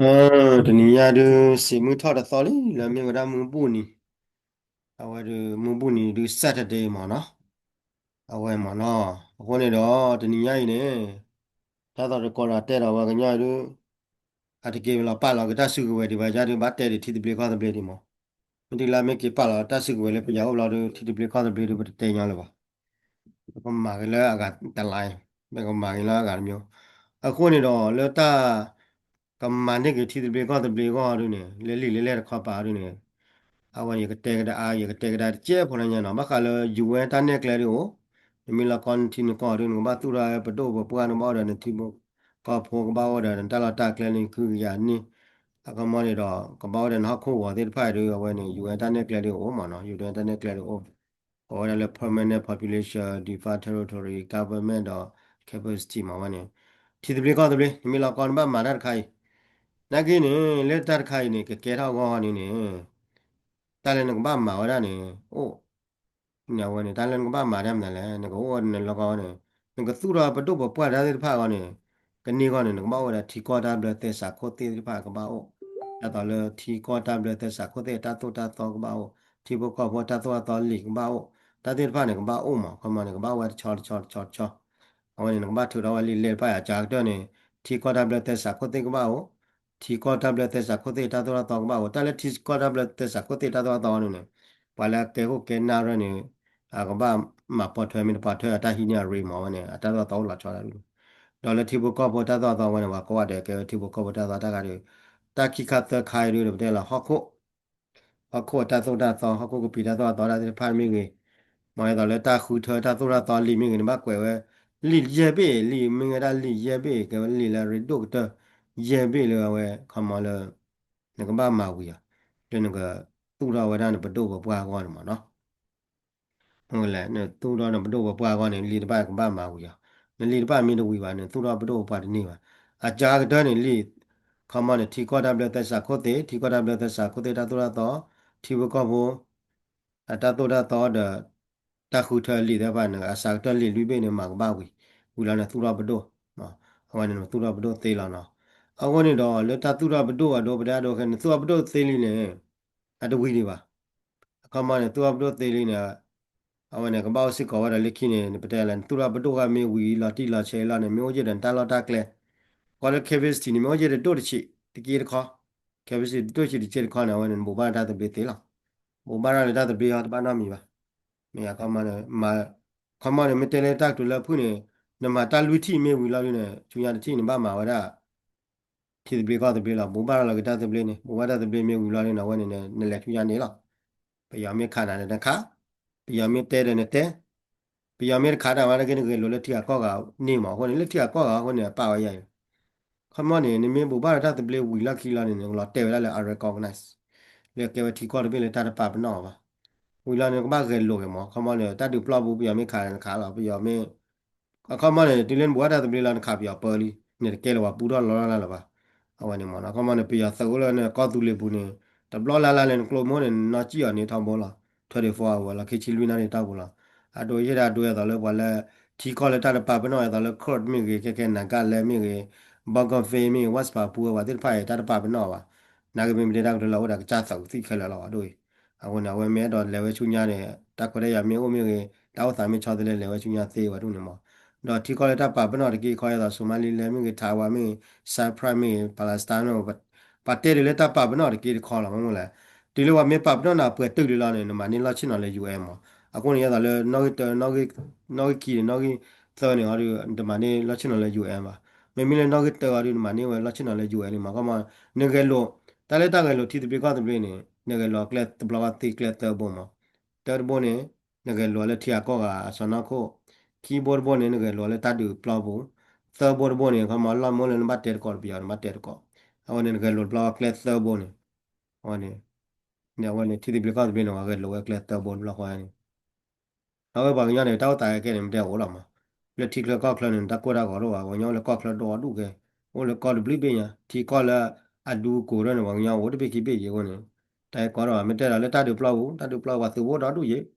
အ တနံၤညါဒုး စံးမုၢ်ထီၣ်တသီလံ လၢမ့ၢ်ဝဲဒၣ်မုၢ်ဘူၣ်နံၤ, အဝဲဒုးမုၢ်ဘူၣ်နံၤဒုး Saturday မ့ၢ်နီၤ, အဝဲမ့ၢ်နီၤ, အဃိန့ၣ်ဒီး တနံၤညါအံၤန့ၣ် တၢ်သီတကိးဒီးတဲဒီးပှၤကညီအံၤဒုး အတက့ၤလီၤပာ်လီၤက့ၤတၢ်စုကဝဲၤဒံးဘၣ် ယၤဒုးဘၣ်တဲဒံးထံသဘျ့ကီၢ်သဘျ့ဒံးမး, မ့ၢ်တုၤလၢမ့ၢ်က့ၤပာ်လီၤတၢ်စုကဝဲၤလၢပယီၤအိၣ်ဘျီဒုး ထံသဘျ့ကီၢ်သဘျ့ဒုး ပတတဲညီလၢၤဘၣ် ပကမၤက့ၤလၢအဂၤတလါအံၤ, ပကမၤက့ၤလၢအဂၤတမျိုး, အဃိန့ၣ်ဒီးလၢတၢ် ကမၤန့ၢ်က့ၤထံသဘျ့ကီၢ်သဘျ့အဂီၢ်ဒုးန့ၣ် လၢလံာ်လဲၢ်လဲၢ်တခီပၤဒုးန့ၣ်, အဝဲန့ၣ်ယကတဲကဒါအါ ယကတဲကဒါတကဲးဖိလၢညါနီၤ ဘၣ်ဃးလၢ ယူၢ်အၣ် တၢ်နဲၣ်ကျဲဒုးအိၣ်, နမ့ၢ်လီၤကီနထံနကီၢ်ဒုး နကဘၣ်သူၣ်ထီၣ်ပဒိၣ်ပပှၢ် နကဘၣ်အိၣ်ဒီးနထံဖိကီၢ်ဖိ ကဘၣ်အိၣ်ဒီးနတၢ်လီၢ်တၢ်ကျဲလၢနခံကယၤန့ၣ်, အခီမီန့ၣ်ဒီး ကဘၣ်အိၣ်ဒီးနဟီၣ်ခိၣ်ဂီၤသ့ၣ်တဖၣ်အံၤဒုး အဝဲန့ၣ် ယူၢ်အၣ် တၢ်နဲၣ်ကျဲဒုးအိၣ်မ့ၢ်နီၤ ယူၢ်အၣ် တၢ်နဲၣ်ကျဲဒုးအိၣ်, အဝဲဒၣ်လၢ permanent population, defined territory, government ဒီး capacity မ့ၢ်ဝဲန့ၣ်, ထံသဘျ့ကီၢ်သဘျ့ နမ့ၢ်လီၤကီနဘၣ်မၤတၢ်တခါအံၤ, နာ်က့န့ၣ် လၢတၢ်တခါအံၤန့ၣ် ကကဲထီၣ်အဂီၢ်န့ၣ်န့ၣ် တၢ်လၢနကဘၣ်မၤဝဲဒၣ်န့ၣ် အိၣ် န့ၣ်အဝဲန့ၣ် တၢ်လၢနကဘၣ်မၤတၢ်မနုၤလဲၣ် နကအိၣ်နလီၤကီဝဲန့ၣ် နကသူၣ်ထီၣ်ပဒိၣ်ပပှၢ်တၢ်သ့ၣ်တဖၣ်အဂီၢ်န့ၣ် ကန့ၢ်အဂီၢ်န့ၣ် နကဘၣ်အိၣ်ဝဲဒၣ်ထံကီၢ်တၢ်ဘျၢသဲစးခိၣ်သ့ၣ်တဖၣ်ကဘၣ်အိၣ်, ဒ်သိးလၢထံကီၢ်တၢ်ဘျၢသဲစးခိၣ်သ့ၣ် တၢ်သိၣ်တၢ်သီကဘၣ်အိၣ်, ထံဖိကီၢ်ဖိတၢ်သိၣ်တၢ်သီလံာ်ကဘၣ်အိၣ်, တၢ်သ့ၣ်တဖၣ်န့ၣ် ကဘၣ်အိၣ်မး ခီမီန့ၣ် ကဘၣ်အိၣ်ဝဲတဆီတဆီတဆီတဆီ အဝဲန့ၣ် နကဘၣ်ထုးထီၣ်ဝဲလံာ်လဲၢ်တဖၣ်အံၤ အစှၤကတၢၢ်န့ၣ် ထံကီၢ်တၢ်ဘျၢသဲစးခိၣ်သ့ၣ်ကဘၣ်အိၣ်, ထံကီၢ်တၢ်ဘျၢသဲစးခိၣ်သ့ၣ်တၢ်သိၣ်တၢ်သီကဘၣ်အိၣ်, တၢ်လၢထံကီၢ်တၢ်ဘျၢသဲစးခိၣ်သ့ၣ်တၢ်သိၣ်တၢ်သီန့ၣ်န့ၣ် ပှၤလၢကဲခိၣ်ကဲနၢ်ရၢၢ်န့ၣ် အကဘၣ်မၤပိာ်ထွဲမ့ၢ်တပိာ်ထွဲအတၢ်ဟံးန့ၢ်အရ့မး အဝဲန့ၣ် အတၢ်သိၣ်တၢ်သီအိၣ်လီၤဆီဒၣ်ဒုး, ဒီးလၢထံဖိကီၢ်ဖိတၢ်သိၣ်တၢ်သီဝဲန့ၣ် ပှၤကိးဂၤဒဲးကဲဝဲထံဖိကီၢ်ဖိတၢ်သိၣ်တၢ်သီတၢ်ဂၤဒီး တၢ်ခံခါသၢခါအံၤဒုး ပတဲလီၤဟီၣ်ခိၣ် ဟီၣ်ခိၣ်အတၢ်သိၣ်တၢ်သီ ဟီၣ်ခိၣ်ကပံာ်တၢ်သိၣ်တၢ်သီတၢ်သ့ၣ်တဖၣ်မ့ၢ်ဂ့ၤ, မ်ဒ်သိးလၢတၢ်ဃုထၢတၢ်သိၣ်တၢ်သီလံာ်မ့ၢ်ဂ့ၤ နဘၣ်ကွဲးဝဲ လံာ်ယဲၢ်ဘ့ၣ် လံာ်မ့ၢ်ဝဲဒၣ်လံာ်ယဲၢ်ဘ့ၣ် ကဲဝဲလံာ်လၢအရ့ဒိၣ်ကတၢၢ် ယဲၢ်ဘ့ၣ်လၢအဝဲ ခီမီလၢ နကဘၣ်မၤဝံၤအီၤ လၢနကသူၣ်ထီၣ်ဝဲဒၣ်နပဒိၣ်ပပှၢ်အဂီၢ်န့ၣ်မးနီၤ မ့ၢ်လဲၣ် နသူၣ်ထီၣ်နပဒိၣ်ပပှၢ်အဂီၢ်န့ၣ် လံာ်တဖၣ်ကဘၣ်မၤဝံၤအီၤ, နလံာ်တဖၣ်မ့ၢ်တဝံၤဘၣ်န့ၣ် သူၣ်ထီၣ်ပဒိၣ်ပပှၢ်တန့ၢ်ဘၣ်. အစှၤကတၢၢ်န့ၣ်လံာ် ခီမီန့ၣ် ထံကီၢ်တၢ်ဘျၢသဲစးခိၣ်သ့ၣ် ထံကီၢ်တၢ်ဘျၢသဲစးခိၣ်သ့ၣ်တၢ်သိၣ်တၢ်သီ, ထံဖိကီၢ်ဖိ အတၢ်သိၣ်တၢ်သီဒီး တၢ်ဃုထၢလံာ်သ့ၣ်တဖၣ်န့ၣ် အစှၤကတၢၢ်လံာ်လွံၢ်ဘ့ၣ်န့ၣ် မၤကဘၣ်ဝံၤ, ဝံၤလီၤန့ၣ်သူၣ်ထီၣ်ပဒိၣ်, အဝဲန့ၣ်သူၣ်ထီၣ်ပဒိၣ်သ့လီၤနီၤ. အဃိန့ၣ်ဒီး လၢတၢ်သူၣ်ထီၣ်ပဒိၣ်အဒိ ပတဲအဒိခဲ နသူၣ်ထီၣ်ပဒိၣ်သ့လံန့ၣ် အတဝံၤဒံးဘၣ်. အခီမီန့ၣ် သူၣ်ထီၣ်ပဒိၣ်သ့လံန့ၣ် အဝဲန့ၣ် ကဘၣ်အိၣ်စ့ၢ်ကီးဝဲဒီးလၢခံန့ၣ် ပတဲလၢ နသူၣ်ထီၣ်ပဒိၣ်ဂၤမ့ၢ်ဝံၤလီၤတံၢ်လီၤဆဲးလီၤန့ၣ် မ့ၢ်အိၣ်ယဲၢ်ဒီးနတၢ်လီၢ်တၢ်ကျဲ, ကီလၢ capacity န့ၣ် မ့ၢ်အိၣ်ယဲၢ်ဒီးဒိၣ်တဆံးတက့တခီ, capacity ဒိၣ်ဆံးတက့တခီန့ၣ် အဝဲန့ၣ် နဘိးဘၣ်တၢ်သဘျ့သ့လီၤ. ဘိးဘၣ်တၢ်လၢတၢ်သဘျ့ဟီတဘၣ်နီတမံၤဘၣ်. မ့ၢ်အခီမီန့ၣ် မၤ, ခီမီန့ၣ် မ့ၢ်တဲလၢတၢ်ကတိၤလၢအဖုၣ်န့ၣ် နမၤတၢ်လွံၢ်ထံၣ်မ့ၢ်ဝံၤလီၤဒုးန့ၣ် ဆူညါတထံၣ်န့ၣ်ဘၣ်မၤဝဲဒၣ် ထံသဘျ့ကီၢ်သဘျ့လီၤ. ဘိးဘၣ်လီၤက့ၤတၢ်သဘျ့န့ၣ် ဘိးဘၣ်တၢ်သဘျ့မ့ၢ်ဝံၤလီၤန့ၣ် အဝဲန့ၣ် နလဲၤဆူညါန့ၣ်လီၤ. ပယီၤမ့ၢ်ခးနၤန့ၣ်နခး, ပယီၤမ့ၢ်တဲဒီးနတဲ, ပယီၤမ့ၢ်တခးတၢ်ဝဲနာ်က့ နဂဲၤလိာ်လၢထံဂၤကီၢ်ဂၤန့ၣ်မး အဃိန့ၣ် လၢထံဂၤကီၢ်ဂၤအဃိန့ၣ် အပာ်ဝဲယၤအံၤ ခီမီန့ၣ် နမ့ၢ်ဘိးဘၣ်ဒီးတၢ်သဘျ့ဝံၤလီၢ်ခံလီၤန့ၣ် နကလီၤတဲာ်ဝဲဒၣ်လၢ Iron Condors လၢကဲဝဲထံကီၢ်တဘ့ၣ်လၢတၢ်တပာ်ပနီၣ်ဘၣ်. ဝံၤလီၤန့ၣ် နကဘၣ်ဂဲၤလိာ်က့ၤမး ခီမီန့ၣ် တၢ်ဒုးပျီပူၤ ပယီၤမ့ၢ်ခးနခးလီၤ ပယီၤမ့ၢ် အခီမီန့ၣ် တုၤလၢနဘိးဘၣ်တၢ်သဘျ့လီၤ နခးပယီၤပၢလံ နတကဲလၢၤပှၤပူထီၣ်လီၤလၢ်လၢ်လၢၤဘၣ်. အဝဲန့ၣ်မး အခီမီန့ၣ် ပယီၤသုးအိၣ်လၢနကီၢ်သူလ့ၤပူၤန့ၣ် တဘျီလၢ်လၢ်လၢနကျိမိၢ်န့ၣ် နနီၢ်စံၣ်အီၤန့ၣ်ထီဘိလီၤ twenty-four hour လီၤ ခံဆံလွံၢ်နၣ်ရံၣ်တၢ်ပူၤလီၤ. အဒိယဲၢ်ဒၣ်ဒိအသိးလၢပှၤလၢ ထံကီၢ်လၢတၢ်တပာ်ပနီၣ်အသိးလၢ Kurd မ့ၢ်ဂ့ၤ ခဲခဲ Naga လၢမ့ၢ်ဂ့ၤ Bogombe မ့ၢ်ဂ့ၤ West Papua ပှၤသ့ၣ်တဖၣ်အံၤ တၢ်တပာ်ပနီၣ်ဘၣ်. နာ်က့မ့ၢ်မ့ၢ်တဲတၢ်ကတိၤလၢအအိၣ်ဒီးကစၢ်သးဝံၤသံခဲလၢာ်လီၤ အဒိအံၤ အဃိန့ၣ် အဝဲမ့ၢ်အဲၣ်ဒိးလဲၤဝဲဆူညါန့ၣ် တၢ်ခွဲးတၢ်ယာ်မ့ၢ်အိၣ်မ့ၢ်ဂ့ၤ တၢ်အိၣ်သးမ့ၢ်ဆီတလဲလဲၤဝဲဆူညါသ့ဝဲဒၣ်န့ၣ်မး. ဒီးထံကီၢ်လၢတၢ်ပာ်ပနီၣ်တက့ၢ်ခီအသိး Somaliland မ့ၢ်ဂ့ၤ Taiwan မ့ၢ်ဂ့ၤ Cyprus မ့ၢ်ဂ့ၤ Palestine မ့ၢ်ဂ့ၤ ပှၤတဲဒ်လၢတၢ်ပာ်ပနီၣ်တက့ၢ်တခီလီၤ မ့ၢ်မ့ၢ်လဲၣ်. တုၤလၢပှၤမ့ၢ်ပာ်ပနီၣ်နၤပှဲၤတုာ်လံလီၤန့ၣ် နမၤန့ၢ်လီၢ်ဆ့ၣ်နီၤလၢ ယူၢ်အ့ၣ် မး. အဃိန့ၣ် ယဲသိးလၢ နီၣ်ဂံၢ်တၢ နီၣ်ဂံၢ်ခံန့ၣ် နီၣ်ဂံၢ်သၢန့ၣ်အီၤဒုး နတမၤန့ၢ်လီၢ်ဆ့ၣ်နီၤလၢ ယူၢ်အ့ၣ် ဘၣ်. မ့မ့ၢ်လၢနီၣ်ဂံၢ်တၢအီၤဒုး နမၤန့ၢ်ဝဲလီၢ်ဆ့ၣ်နီၤလၢ ယူၢ်အ့ၣ် လံမး. ခီမီ နဂဲၤလိာ် တၢ်လၢတၢ်ဂဲၤလိာ်ထံသဘျ့ကီၢ်သဘျ့န့ၣ် နဂဲၤလိာ်ကျဲတဘျီဂီၢ်သ့ကျဲသၢဘိမး. တၢတဘိန့ၣ် နဂဲၤလိာ်လၢထံဂၤကီၢ်ဂၤအစီၢ်နီၤခိၣ်, ခံဘိတဘိန့ၣ် နဂဲၤလိာ်လၢတၢ်ဒုးပျီပူၤ, သၢဘိတဘိန့ၣ် ခီမီ လီၢ်မ့ၢ်လၢနဘၣ်တဲတကိးဒီးပယီၤ နဘၣ်တဲတကိး, အဝဲန့ၣ် နဂဲၤလိာ်တဘျီကျဲသၢဘိန့ၣ် အဝဲန့ၣ် အဝဲန့ၣ် ထံသဘျ့ကီၢ်သဘျ့န့ၣ် ပှၤဂဲၤလိာ်ဝဲကျဲသၢဘိတဘျီဃီန့ၣ် အဝဲပှၤကညီန့ၣ် တၢ်အိၣ်သးခဲခဲန့ၣ် မ့ၢ်တဲအိၣ်လီၤမး, လၢထံချၢကီၢ်ချၢန့ၣ် တၢ်ကိၢ်တၢ်ဂီၤတအိၣ်ဘၣ်, ပှၤကညီအိၣ်လၢကီၢ်ချၢဒိၣ်ဒူၣ်ကဲ, အိၣ်လၢကီၢ်တဘျုးဘ့ၣ်ညါ, ထံကီၢ်လၢအဒူအကိၤထီၣ်န့ၣ် ပှၤကညီအိၣ်တဘ့ၣ်ခံဘ့ၣ်ယံၤအဃိန့ၣ်, တၢ်ဟဲကီထီၣ်ဘၣ်, မ့ၢ်တဲဒီးလၢတၢ်ဒုးပျီပူၤ, တၢ်ဒုးပျီပူၤ ပှၤသုးဖိဒီဒူၣ်ယံၤ,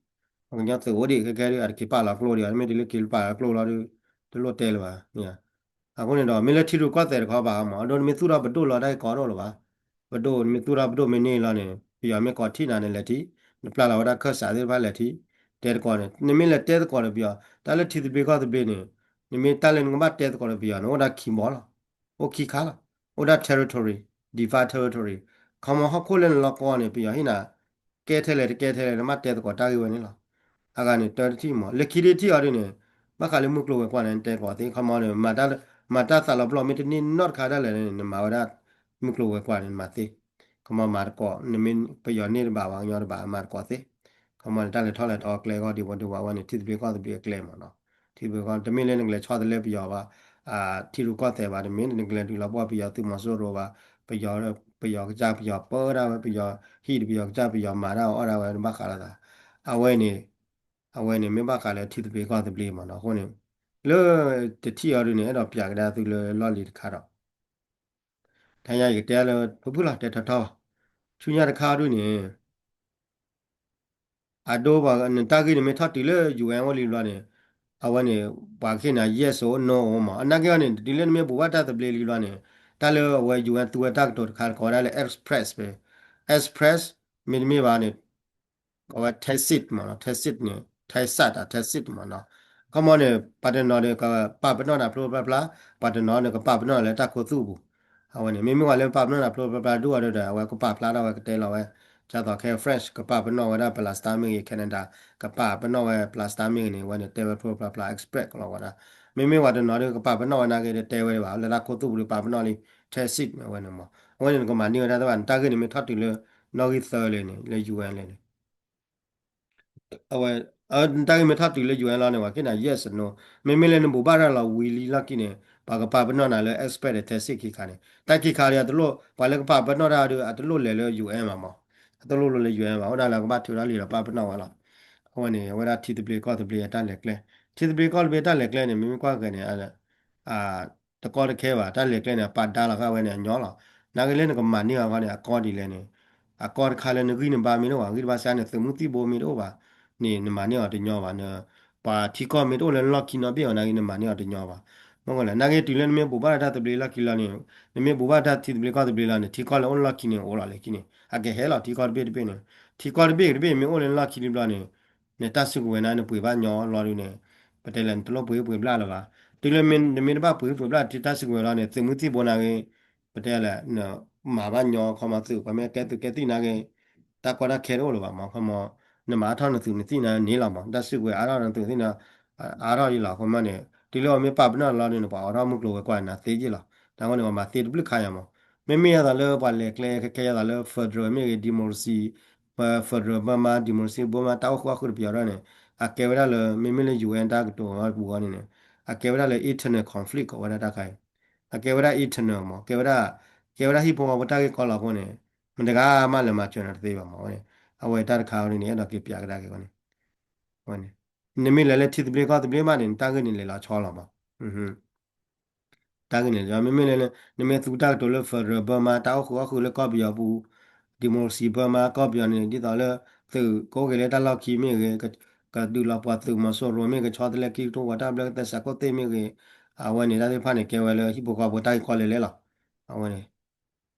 ပှၤကညီသုးဖိဒံးခဲခဲဒုး အတက့ၤပာ်လီၤကျိဒံးဘၣ်, မ့ၢ်တုၤလၢက့ၤပာ်လီၤကျိလီၤဒုး တလိၣ်တဲလၢၤဘၣ်, မ့ၢ်ဧါ. အဃိန့ၣ်ဒီး မ့ၢ်လၢထံရူၢ်ကီၢ်သဲးတခီဘၣ်မး အဒိနမ့ၢ်သူၣ်ထီၣ်ပဒိၣ်လီၤတၢ်ဂ့ၢ်ကီဒိၣ်လီၤဘၣ်. ပဒိၣ်နမ့ၢ်သူၣ်ထီၣ်ပဒိၣ်မ့ၢ်န့ၢ်လီၤန့ၣ် ပယီၤမ့ၢ်ကိးထံၣ်နၤန့ၣ်လဲၤထံၣ်, နပျၢ်လီၤဝဲဒၣ်ခၢၣ်စးသ့ၣ်တဖၣ်လဲၤထံၣ်, တဲသကိးန့ၣ် နမ့ၢ်လဲၤတဲသကိးဒီးပယီၤ တၢ်လၢထံသဘျ့ကီၢ်သဘျ့န့ၣ် နမ့ၢ်တၢ်လၢနကဘၣ်တဲသကိးဒီးပယီၤန့ၣ် အိၣ်ဒၣ်ခံဘီလီၤ. အိၣ်ခံခါလီၤ. အိၣ်ဒၣ် territory, defined territory. ခီမီဟီၣ်ခိၣ်လၢနလီၢ်ကီၢ်န့ၣ် ပယီၤဟ့ၣ်နၤ ကဲထဲလဲၣ်တကဲထဲလဲၣ် နဘၣ်တဲသကိးတၢ်ဂ့ၢ်ဝဲန့ၣ်လီၤ. အဂၤန့ၣ် တၢတထံၣ်မး လၢခံတထံၣ်အီၤဒ်န့ၣ် ဘၣ်ဃးလၢမုၢ်ကျိၤဝဲၤကွာ်န့ၣ် နတဲသကိးသ့ ခီမီန့ၣ် မၤတၢ်သးလီၤပျီၢ်မ့ၢ်တန့ၢ်နီတခါဒၣ်လဲာ်န့ၣ် နမၤဝဲဒၣ် မုၢ်ကျိၤဝဲၤကွာ်န့ၣ် နမၤသ့. ခီမီမၤသကိး နမ့ၢ်ပယီၤန့ၢ်တဘၣ်ဘၣ် ကညီတဘၣ် မၤသကိးသ့. ခီမီန့ၣ် တၢ်လဲၤထီၣ်လဲၤထီအကျဲဂီၢ်ဒ်ဝဲဒ်ဝဲန့ၣ် ထံသဘျ့ကီၢ်သဘျ့အကျဲမးနီၤ. ထံသဘျ့ကီၢ် တမ့ၢ်လၢနကလဲၤဆီတလဲပယီၤဘၣ်, ထံရူၢ်ကီၢ်သဲးဘၣ် တမ့ၢ်နကလဲၤဒုးလီၤပှီၢ်ပယီၤသုးမီၤစိရိၤဘၣ်, ပယီၤ ပယီၤကစၢ်ပယီၤပၢဒၣ်ဝဲ ပယီၤဟံၣ်ဒီးပယီၤကစၢ်ပယီၤမၤတၢ်အီၣ်ဒၣ်ဝဲ နဘၣ်ဃးလိာ်သး. အဝဲန့ၣ် အဝဲန့ၣ် မ့ၢ်ဘၣ်ဃးလၢထံသဘျ့ကီၢ်သဘျ့မးနီၤ. အဃိန့ၣ် လၢတထံၣ်အီၤဒ်န့ၣ် အဲၣ်ဒိးပၠးကဒါသုလၢလီၢ်လံၤတခါဒီး တဟါညါယကတဲလၢ ဖုဖုလီၤ တဲထီထီဘၣ်. ဆူညါတခါအီၤဒ်န့ၣ် အဒိ နတၢ်ဂ့ၢ်န့ၣ်မ့ၢ်ထီၣ်တုၤလၢ ယူၣ်အဲၣ် အိၣ်လံဘျီန့ၣ် အဝဲန့ၣ် ပှၤကဟ့ၣ်နၤ yes or no မး အနာ်က့အီၤန့ၣ် တုၤလၢနမ့ၢ်ဘိးဘၣ်တၢ်သဘျ့လံဘျီန့ၣ် တၢ်လၢအဝဲ ယူၣ်အဲၣ် သူဝဲတၢ်ကတိၤတခါကိးဝဲဒၣ်လၢ express ဖဲ express မ့တမ့ၢ်ဘၣ်န့ၣ် အဝဲ tacit မးနီၤ tacit န့ၣ် tacit တၢ် tacit မးနီၤ. ခီမီန့ၣ် ပှၤတနီၤဒီး ကပာ်ပနီၣ်နၤဖျိဖျါဖျါ, ပှၤတနီၤန့ၣ် ကပာ်ပနီၣ်နၤလၢတၢ်ခူသူၣ်ပူၤ. အဝဲန့ၣ် မ့မ့ၢ်ဝဲလၢပာ်ပနီၣ်နၤဖျိဖျါဖျါဒိၣ်အီၤဒီး အဝဲကပာ်ဖျါထီၣ်ဝဲကတဲလီၤဝဲ, ဒ်သိးခဲ French ကပာ်ပနီၣ်ဝဲဒၣ် Palestine မ့ၢ်ဂ့ၤ Canada ကပာ်ပနီၣ်ဝဲ Palestine မ့ၢ်ဂ့ၤန့ၣ် အဝဲန့ၣ်တဲဝဲဖျိဖျါဖျါ express ကလီၤဝဲဒၣ်. မ့မ့ၢ်ပှၤတနီၤဒီး ကပာ်ပနီၣ်ဝဲနာ်က့ဒီးတဲဝဲဘၣ် လၢတၢ်ခူသူၣ်ပူၤဒီးပာ်ပနီၣ်လံ tacit ဝဲန့ၣ်မး. အဝဲန့ၣ်နကမၤန့ၢ်ဝဲဒၣ်တဘၣ် နတၢ်ဂ့ၢ်န့ၣ်မ့ၢ်ထီၣ်တုၤလၢ နီၣ်ဂံၢ်သၢလဲၣ်န့ၣ် လၢ ယူၣ်အဲၣ် လဲၣ်န့ၣ် အဝဲ နတၢ်ဂ့ၢ်မ့ၢ်ထီၣ်တုၤလၢ ယူၣ်အဲၣ် လီၤန့ၣ် ပှၤကဟ့ၣ်နၤ yes no. မ့မ့ၢ်လၢနဘိးဘၣ်တၢ်လီၤဝံၤလံလီၢ်ခံန့ၣ် ပှၤကပာ်ပနီၣ်နၤလၢ express ဒီး tacit ခံခါန့ၣ် တၢ်ခံခါဒီးအတလိၣ် ပှၤလၢကပာ်ပနီၣ်တၢ်ဒီး အတလိၣ်လဲၤလၢ ယူၣ်အဲၣ် မးမး. အတလိၣ်လၢ ယူၣ်အဲၣ် ဘၣ် အိၣ်ဒၣ်လၢကဘၣ်ထုးထီၣ်လံာ်ဒီးပာ်ပနီၣ်ဝဲလီၤ. အဝဲန့ၣ် အဝဲဒၣ်ထံသဘျ့ကီၢ်သဘျ့အတၢ်လဲၤကျဲ, ထံသဘျ့ကီၢ်သဘျ့တၢ်လဲၤကျဲန့ၣ် မ့မ့ၢ်ကွၢ်က့ၤန့ၣ် တကီတခဲဘၣ် တၢ်လဲၤကျဲန့ၣ် အပာ်ဒါလီၤဃာ်ဝဲန့ၣ် အညီလီၤ. နာ်က့လၢနကမၤန့ၢ်အီၤခီန့ၣ် အကီဒ်လဲၣ်န့ၣ် အကီတခါလၢနဂံၢ်နဘါမ့ၢ်တအိၣ်ဘၣ် ဂံၢ်တဘါစ့ၢ်န့ၣ် သုးမုၢ်သံၣ်ဘိမ့ၢ်တအိၣ်ဘၣ်န့ၣ် နမၤန့ၢ်အီၤတညီဘၣ်. ပှၤထံကီၢ်မ့ၢ်တအိၣ်လၢနလီၢ်ခံနီတဘ့ၣ်အီၤနာ်က့ နမၤန့ၢ်အီၤတညီဘၣ်. မ့ၢ်လဲၣ် နာ်က့တုၤလၢနမ့ၢ်ဘိးဘၣ်တၢ်သဘျ့လီၢ်ခံလီၤန့ၣ် နမ့ၢ်ဘိးဘၣ်တၢ်ထံသဘျ့ကီၢ်သဘျ့လီၤန့ၣ် ထံကီၢ်လၢအိၣ်လၢလီၢ်ခံန့ၣ် အိၣ်လီၤလၢခံန့ၣ် အကဟဲလီၤ ထံကီၢ်တဘ့ၣ်တဘ့ၣ်န့ၣ် ထံကီၢ်တဘ့ၣ်တဘ့ၣ်မ့ၢ်အိၣ်လၢနလီၢ်ခံလံဘျီန့ၣ် နတၢ်စုကဝဲၤန့ၣ် နပှ့ၤဘၣ်ညီလီၤဒ်န့ၣ် ပတဲလဲၣ် နတလိၣ်ပှ့ၤပှ့ၤဘျၣ်လၢၤဘၣ်. တုၤလၢနမ့ၢ်တဘၣ်ပှ့ၤပှ့ၤဘျၣ် တၢ်စုကဝဲၤလီၤန့ၣ် သုးမုၢ်သံၣ်ဘိနာ်က့ ပတဲလဲၣ် နမၤဘၣ်ညီခီမီ သုးပှၤမ့ၢ်ကဲသုးကဲသံၣ်နာ်က့ တၢ်ကီတၢ်ခဲတအိၣ်လၢၤဘၣ်မး ခီမီ နမၤအါထီၣ်နသုးနသံၣ်န့ၣ်န့ၣ်လီၤမး တၢ်စုကဝဲၤအါထီၣ်နသုးသံၣ်န့ၣ် အါထီၣ်ဒ်လီၤ ခီမီန့ၣ် တုၤလၢအမ့ၢ်ပာ်ပနီၣ်လီၤဒ်န့ၣ် ပှၤအိးထီၣ်မုၢ်ကျိၤဝဲၤကွာ်နၤသ့ယ့ၢ်လီၤ. တၢ်ဝဲန့ၣ် ပှၤမၤသ့တဘျုးခါယၤမး မ့မ့ၢ်ယသးလၢပှၤလဲၤကျဲခဲခဲယသးလၢ federal မ့ၢ်ဂ့ၤ democracy ပ federal Burma democracy Burma တၢ်အိၣ်ဃုာ်အီၣ်ဃုာ်တပယီၤထီၣ်န့ၣ် အကဲဝဲဒၣ်လၢ မ့မ့ၢ်လၢ ယူၣ်အဲၣ် တၢ်ကတိၤပူၤအီၤန့ၣ်န့ၣ် အကဲဝဲဒၣ်လၢ internal conflict ကိးဝဲဒၣ်တၢ်ခါအံၤ အကဲဝဲဒၣ် internal မး ကဲဝဲဒၣ် ကဲဝဲဒၣ်ဟံၣ်ဖိဃီဖိတၢ်ဂ့ၢ်ကီလီၤအဃိန့ၣ် မတဂၤမးလဲၤမၤစၢၤနၤတသ့ဘၣ်မး အဝဲန့ၣ် အဝဲတၢ်တခါအံၤန့ၣ် အဲၣ်ဒိးက့ၤပၠးကဒါက့ၤဝဲန့ၣ် အဝဲန့ၣ် နမ့ၢ်လဲၤလၢထံသဘျ့ကီၢ်သဘျ့မးန့ၣ် နတၢ်ဂ့ၢ်န့ၣ်လဲၤလီၤဆီလီၤမး တၢ်ဂ့ၢ်န့ၣ် မ့မ့ၢ်လၢ နမ့ၢ်သူတၢ်ကတိၤလၢ federal Burma တၢ်အိၣ်ဃုာ်အီၣ်ဃုာ်လၢကီၢ်ပယီၤပူၤ democracy Burma ကီၢ်ပယီၤန့ၣ် ဒ်သိးလၢ သုးကအိၣ်က့ၤလၢတၢ်လီၢ်ခံမ့ၢ်ဂ့ၤ ကဒုးလီၤပှီၢ်သုးမီၤစိရိၤမ့ၢ်ဂ့ၤ ကဆီတလဲခံကထိဝီၤတၢ်ဘျၢကသဲစးခိၣ်သ့ၣ်မ့ၢ်ဂ့ၤ အဝဲန့ၣ်တၢ်သ့ၣ်တဖၣ်န့ၣ် ကဲဝဲလၢဟံၣ်ဖိဃီဖိတၢ်ဂ့ၢ်ကီလဲၤလဲၤလီၤ အဝဲန့ၣ်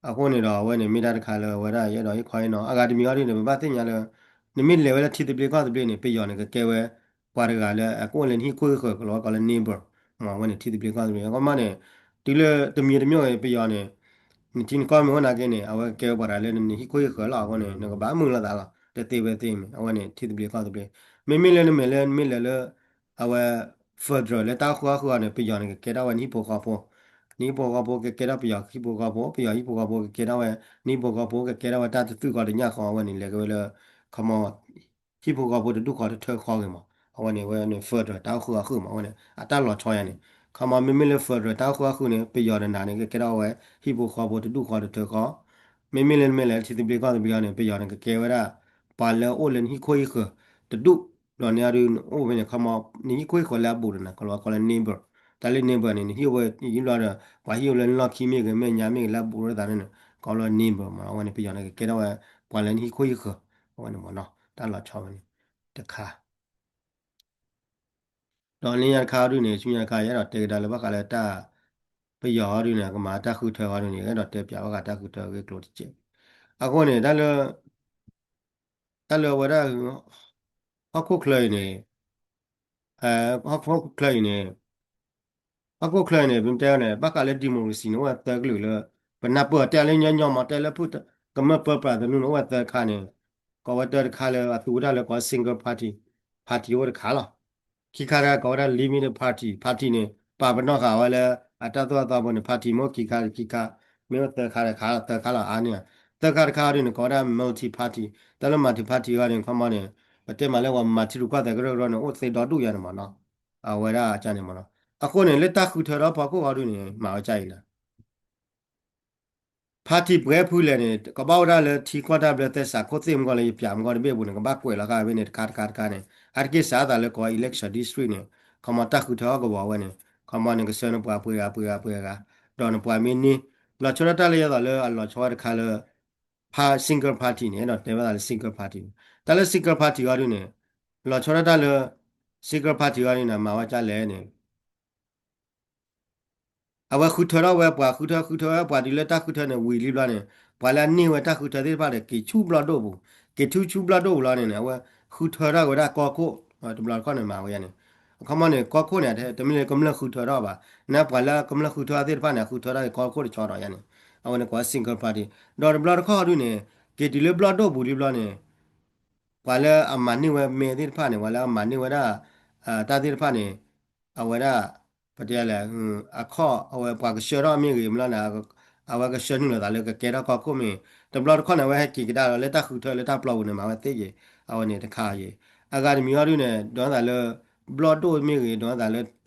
အဃိန့ၣ်ဒီး အဝဲန့ၣ်မ့ၢ်တၢ်တခါလၢအဝဲဒၣ်ယအဲၣ်ဒိးဟ့ၣ်ခီဟ့ၣ်နီၤ အဂၤတမံၤအီၤဒ်န့ၣ် ပဘၣ်သ့ၣ်ညါလၢ နမ့ၢ်လဲၤဝဲလၢထံသဘျ့ကီၢ်သဘျ့န့ၣ် ပယီၤန့ၣ် ကကဲဝဲ ပှၤတဂၤလၢအကအိၣ်လၢနဟံၣ်ခိၣ်ဟံၣ်ဃၢၤ ကလီၤဝဲကိးလၢ neighbor မ့ၢ်ဝဲန့ၣ် ထံသဘျ့ကီၢ်သဘျ့ ကမၣ်န့ၣ် တုၤလၢတမံၤတမံၤပယီၤန့ၣ် နထံနကီၢ်မ့ၢ်အိၣ်နာ်က့န့ၣ် အဝဲကကဲဝဲပှၤတဂၤလၢနဟံၣ်ခိၣ်ဟံၣ်ဃၢၤလီၤ အဃိန့ၣ် နကဘၣ်မုာ်လိာ်သးလီၤ တသ့ဝဲသ့မ့ၢ် အဝဲန့ၣ် ထံသဘျ့ကီၢ်သဘျ့ မ့မ့ၢ်လၢနမဲာ်လၢနမ့ၢ်လဲၤလၢ အဝဲ federal လၢတၢ်အိၣ်ဃုာ်အီၣ်ဃုာ်အီၤန့ၣ် ပယီၤန့ၣ် ကကဲထီၣ်ဝဲနဟံၣ်ဖိဃီဖိ နဟံၣ်ဖိဃီဖိကကဲထီၣ်ပယီၤဟံၣ်ဖိဃီဖိ ပယီၤဟံၣ်ဖိဃီဖိကကဲထီၣ်ဝဲ နဟံၣ်ဖိဃီဖိ ကကဲထီၣ်ဝဲတၢ်တသူၣ်ဃီတညၣ်ဃီ အဝဲန့ၣ် လဲၤက့ၤဝဲလၢ ခီမီ ဟံၣ်ဖိဃီဖိတဒူၣ်ဃီတထၢဃီဂ့ၤမး အဝဲန့ၣ် အဝဲန့ၣ် federal တၢ်အိၣ်ဃုာ်အီၣ်ဃုာ်မး အဝဲန့ၣ် အတၢ်လီၤဆီယၤန့ၣ် ခီမီ မ့မ့ၢ်လၢ federal တၢ်အိၣ်ဃုာ်အီၣ်ဃုာ်န့ၣ် ပယီၤဒီးနၤန့ၣ် ကကဲထီၣ်ဝဲ ဟံၣ်ဖိဃီဖိတဒူၣ်ဃီတထၢဃီ မ့မ့ၢ်လၢနမ့ၢ်လဲၤထံသဘျ့ကီၢ်သဘျ့အီၤန့ၣ် ပယီၤန့ၣ် ကကဲဝဲဒၣ် ပှၤလၢအအိၣ်လၢနဟံၣ်ခိၣ်ဟံၣ်ဃၢၤ တဒူၣ် ဒီးန့ၣ်အဒု အိၣ်ဖဲန့ၣ် ခီမီ နဟံၣ်ခိၣ်ဟံၣ်ဃၢၤလၢအဘူးဒီးနၤ ကိးလီၤဝဲကိးလၢ neighbor တၢ်လၢ neighbor န့ၣ် နဟံၣ်အိၣ်ဝဲယံၤဘျီဒီး ပှၤဟံၣ်အိၣ်လၢနလီၢ်ခံမ့ၢ်ဂ့ၤ မဲာ်ညါမ့ၢ်ဂ့ၤ လၢအဘူးဒီးသးန့ၣ် ကိးလီၤ neighbor မး အဝဲန့ၣ် ပယီၤန့ၣ် ကကဲထီၣ်ဝဲ ပှၤလၢနဟံၣ်ခိၣ်ဟံၣ်ဃၢၤ အဝဲန့ၣ်မးနီၤ တၢ်လီၤဆီဝဲန့ၣ် တခါ ဒီးလၢညါတခါအီၤဒုန့ၣ် ဆူညါတခါ ယအဲၣ်ဒိးတဲကဒါလၢဘၣ်ဃးလၢတၢ် ပယီၤအီၤဒုန့ၣ် ကမၤတၢ်ဃုထၢအီၤဒုန့ၣ် အဲၣ်ဒိးတဲပၠးဘၣ်ဃးတၢ်ဃုထၢအဂ့ၢ်အကျိၤတကဲး. အဃိန့ၣ် တၢ်လၢ တၢ်လၢအဝဲဒၣ် ဟီၣ်ခိၣ်ချၢအံၤန့ၣ် ဟီၣ်ခိၣ်ချၢအံၤန့ၣ် ဟီၣ်ခိၣ်ချၢအံၤန့ၣ် ပတဲန့ၣ် ဘၣ်ဃးလၢ democracy န့ၣ် အိၣ်ဝဲသၢကလုာ်လၢ ပနၢ်ပၢၢ်တဲလၢညီညီမး တဲလၢဖုၣ် ကမၢၢ်ပၢပြးသနူန့ၣ် အိၣ်ဝဲသၢခါန့ၣ် ကိးဝဲတၢ်တခါလၢအသူဝဲဒၣ်လၢကိး single party, party အိၣ်တခါလီၤ. ခံခါတခါကိးဝဲဒၣ် limited party, party န့ၣ် ပာ်ပနီၣ်ဃာ်ဝဲလၢအတၢ်သိၣ်တၢ်သီအပူၤန့ၣ် party မ့ၢ်အိၣ်ခံခါခံခါ မ့ၢ်အိၣ်သၢခါတခါ သၢခါလီၤအါန့ၢ်ဧါ. သၢခါတခါအီၤဒုန့ၣ် ကိးဝဲဒၣ် multi party, တၢ်လၢ multi party အီၤန့ၣ် ခီမီန့ၣ် ပတဲမးလၢပှၤမၤထံရူၢ်ကီၢ်သဲးကရၢကရိန့ၣ် အိၣ်သ့ဒီဒူၣ်ယါန့ၣ်မးနီၤ. အဝဲဒၣ်ကန့ၣ်မးနီၤ. အဃိန့ၣ် လၢတၢ်ဃုထၢထီၣ်ဖီခိၣ်အီၤဒုန့ၣ် မၤဝဲကၢ်အံၤလၢ party ပှဲၤဖုလဲၣ်န့ၣ် ကဘၣ်အိၣ်ဒၣ်လၢထံကီၢ်တၢ်ဘျၢသဲစးခိၣ်သ့ၣ်မ့ၢ်ဂ့ၤ လၢယပၠးမ့ၢ်ဂ့ၤတဘ့ၣ်အပူၤန့ၣ် ကဘၣ်ကွဲးလီၤဃာ်ဖဲန့ၣ် တခါတခါတခါန့ၣ် အါတက့ၢ်စးအသးလၢကိး election district န့ၣ် ခီမီတၢ်ဃုထၢအီၣ်ကဝီၤဝဲန့ၣ် ခီမီန့ၣ် ကဆှၢနပှၤပှဲၤဂၤပှဲၤဂၤပှဲၤဂၤ ဒီးနပှၤမ့ၢ်န့ၢ် လီၤဆီဒၣ်တၢ်လၢယသးလၢအလီၤဆီဝဲတခါလၢ single party န့ၣ် အဲၣ်ဒိးတဲဝဲဒၣ်လၢ single party န့ၣ် တၢ်လၢ single party အီၤဒုန့ၣ် လီၤဆီဒၣ်တၢ်လၢ single party အီၤဒုန့ၣ် မၤဝဲကၢ်လဲၣ်န့ၣ် အဝဲဃုထၢထီၣ်ဝဲပှၤ ဃုထၢ ဃုထၢဝဲပှၤတုၤလၢတၢ်ဃုထၢန့ၣ် ဝံၤလံဘျီန့ၣ် ပှၤလၢအန့ၢ်ဝဲတၢ်ဃုထၢသ့ၣ်တဖၣ်ဒီး က့ၤဆူဘျီၣ်ဒိၣ်ပူၤ က့ၤဆူဆူဘျီၣ်ဒိၣ်ပူၤလီၤန့ၣ် အဝဲဃုထၢထီၣ်က့ၤဝဲဒၣ်ကီၢ်ခိၣ် တဘျီတခီၣ်န့ၣ် မၤဝဲယါန့ၣ် အခီမီန့ၣ် ကီၢ်ခိၣ်န့ၣ် တမ့ၢ်လၢကမျၢၢ်ဃုထၢထီၣ်ဘၣ် နပှၤလၢကမျၢၢ်ဃုထၢသ့ၣ်တဖၣ်န့ၣ် အဃုထၢထီၣ်က့ၤကီၢ်ခိၣ်တဆီဒီးယါန့ၣ် အဝဲန့ၣ်ကိး single party ဒီးတဘျီတခီၣ်ဒုန့ၣ် က့ၤတုၤလၢဘျီၣ်ဒိၣ်ပူၤလံဘျီန့ၣ် ပှၤလၢအမၤန့ၢ်ဝဲမဲသ့ၣ်တဖၣ်န့ၣ် ပှၤလၢအမၤန့ၢ်ဝဲဒၣ် တၢ်သ့ၣ်တဖၣ်န့ၣ် အဝဲဒၣ် ပတဲလဲၣ် အခီၣ် အဝဲပှၤကဆှၢထီၣ်မ့ၢ်ဂ့ၤမ့ၢ်လီၤန့ၣ် အဝဲကဆှၢနုာ်လီၤသးလၢကကဲထီၣ်ကီၢ်ခိၣ်မ့ၢ် တဘျီတခီၣ်န့ၣ် အဝဲဟဲက့ၤကဒါလီၤလၢတၢ်ဃုထၢလၢတၢ်ပျီပူၤန့ၣ် မၤဝဲသ့က့ၤ အဝဲန့ၣ်တခါအံၤ အဂၤတမံၤအီၤဒုန့ၣ် ဒိးသးလၢ ဘျီၣ်ဒိၣ်မ့ၢ်ဂ့ၤ ဒိးသးလၢ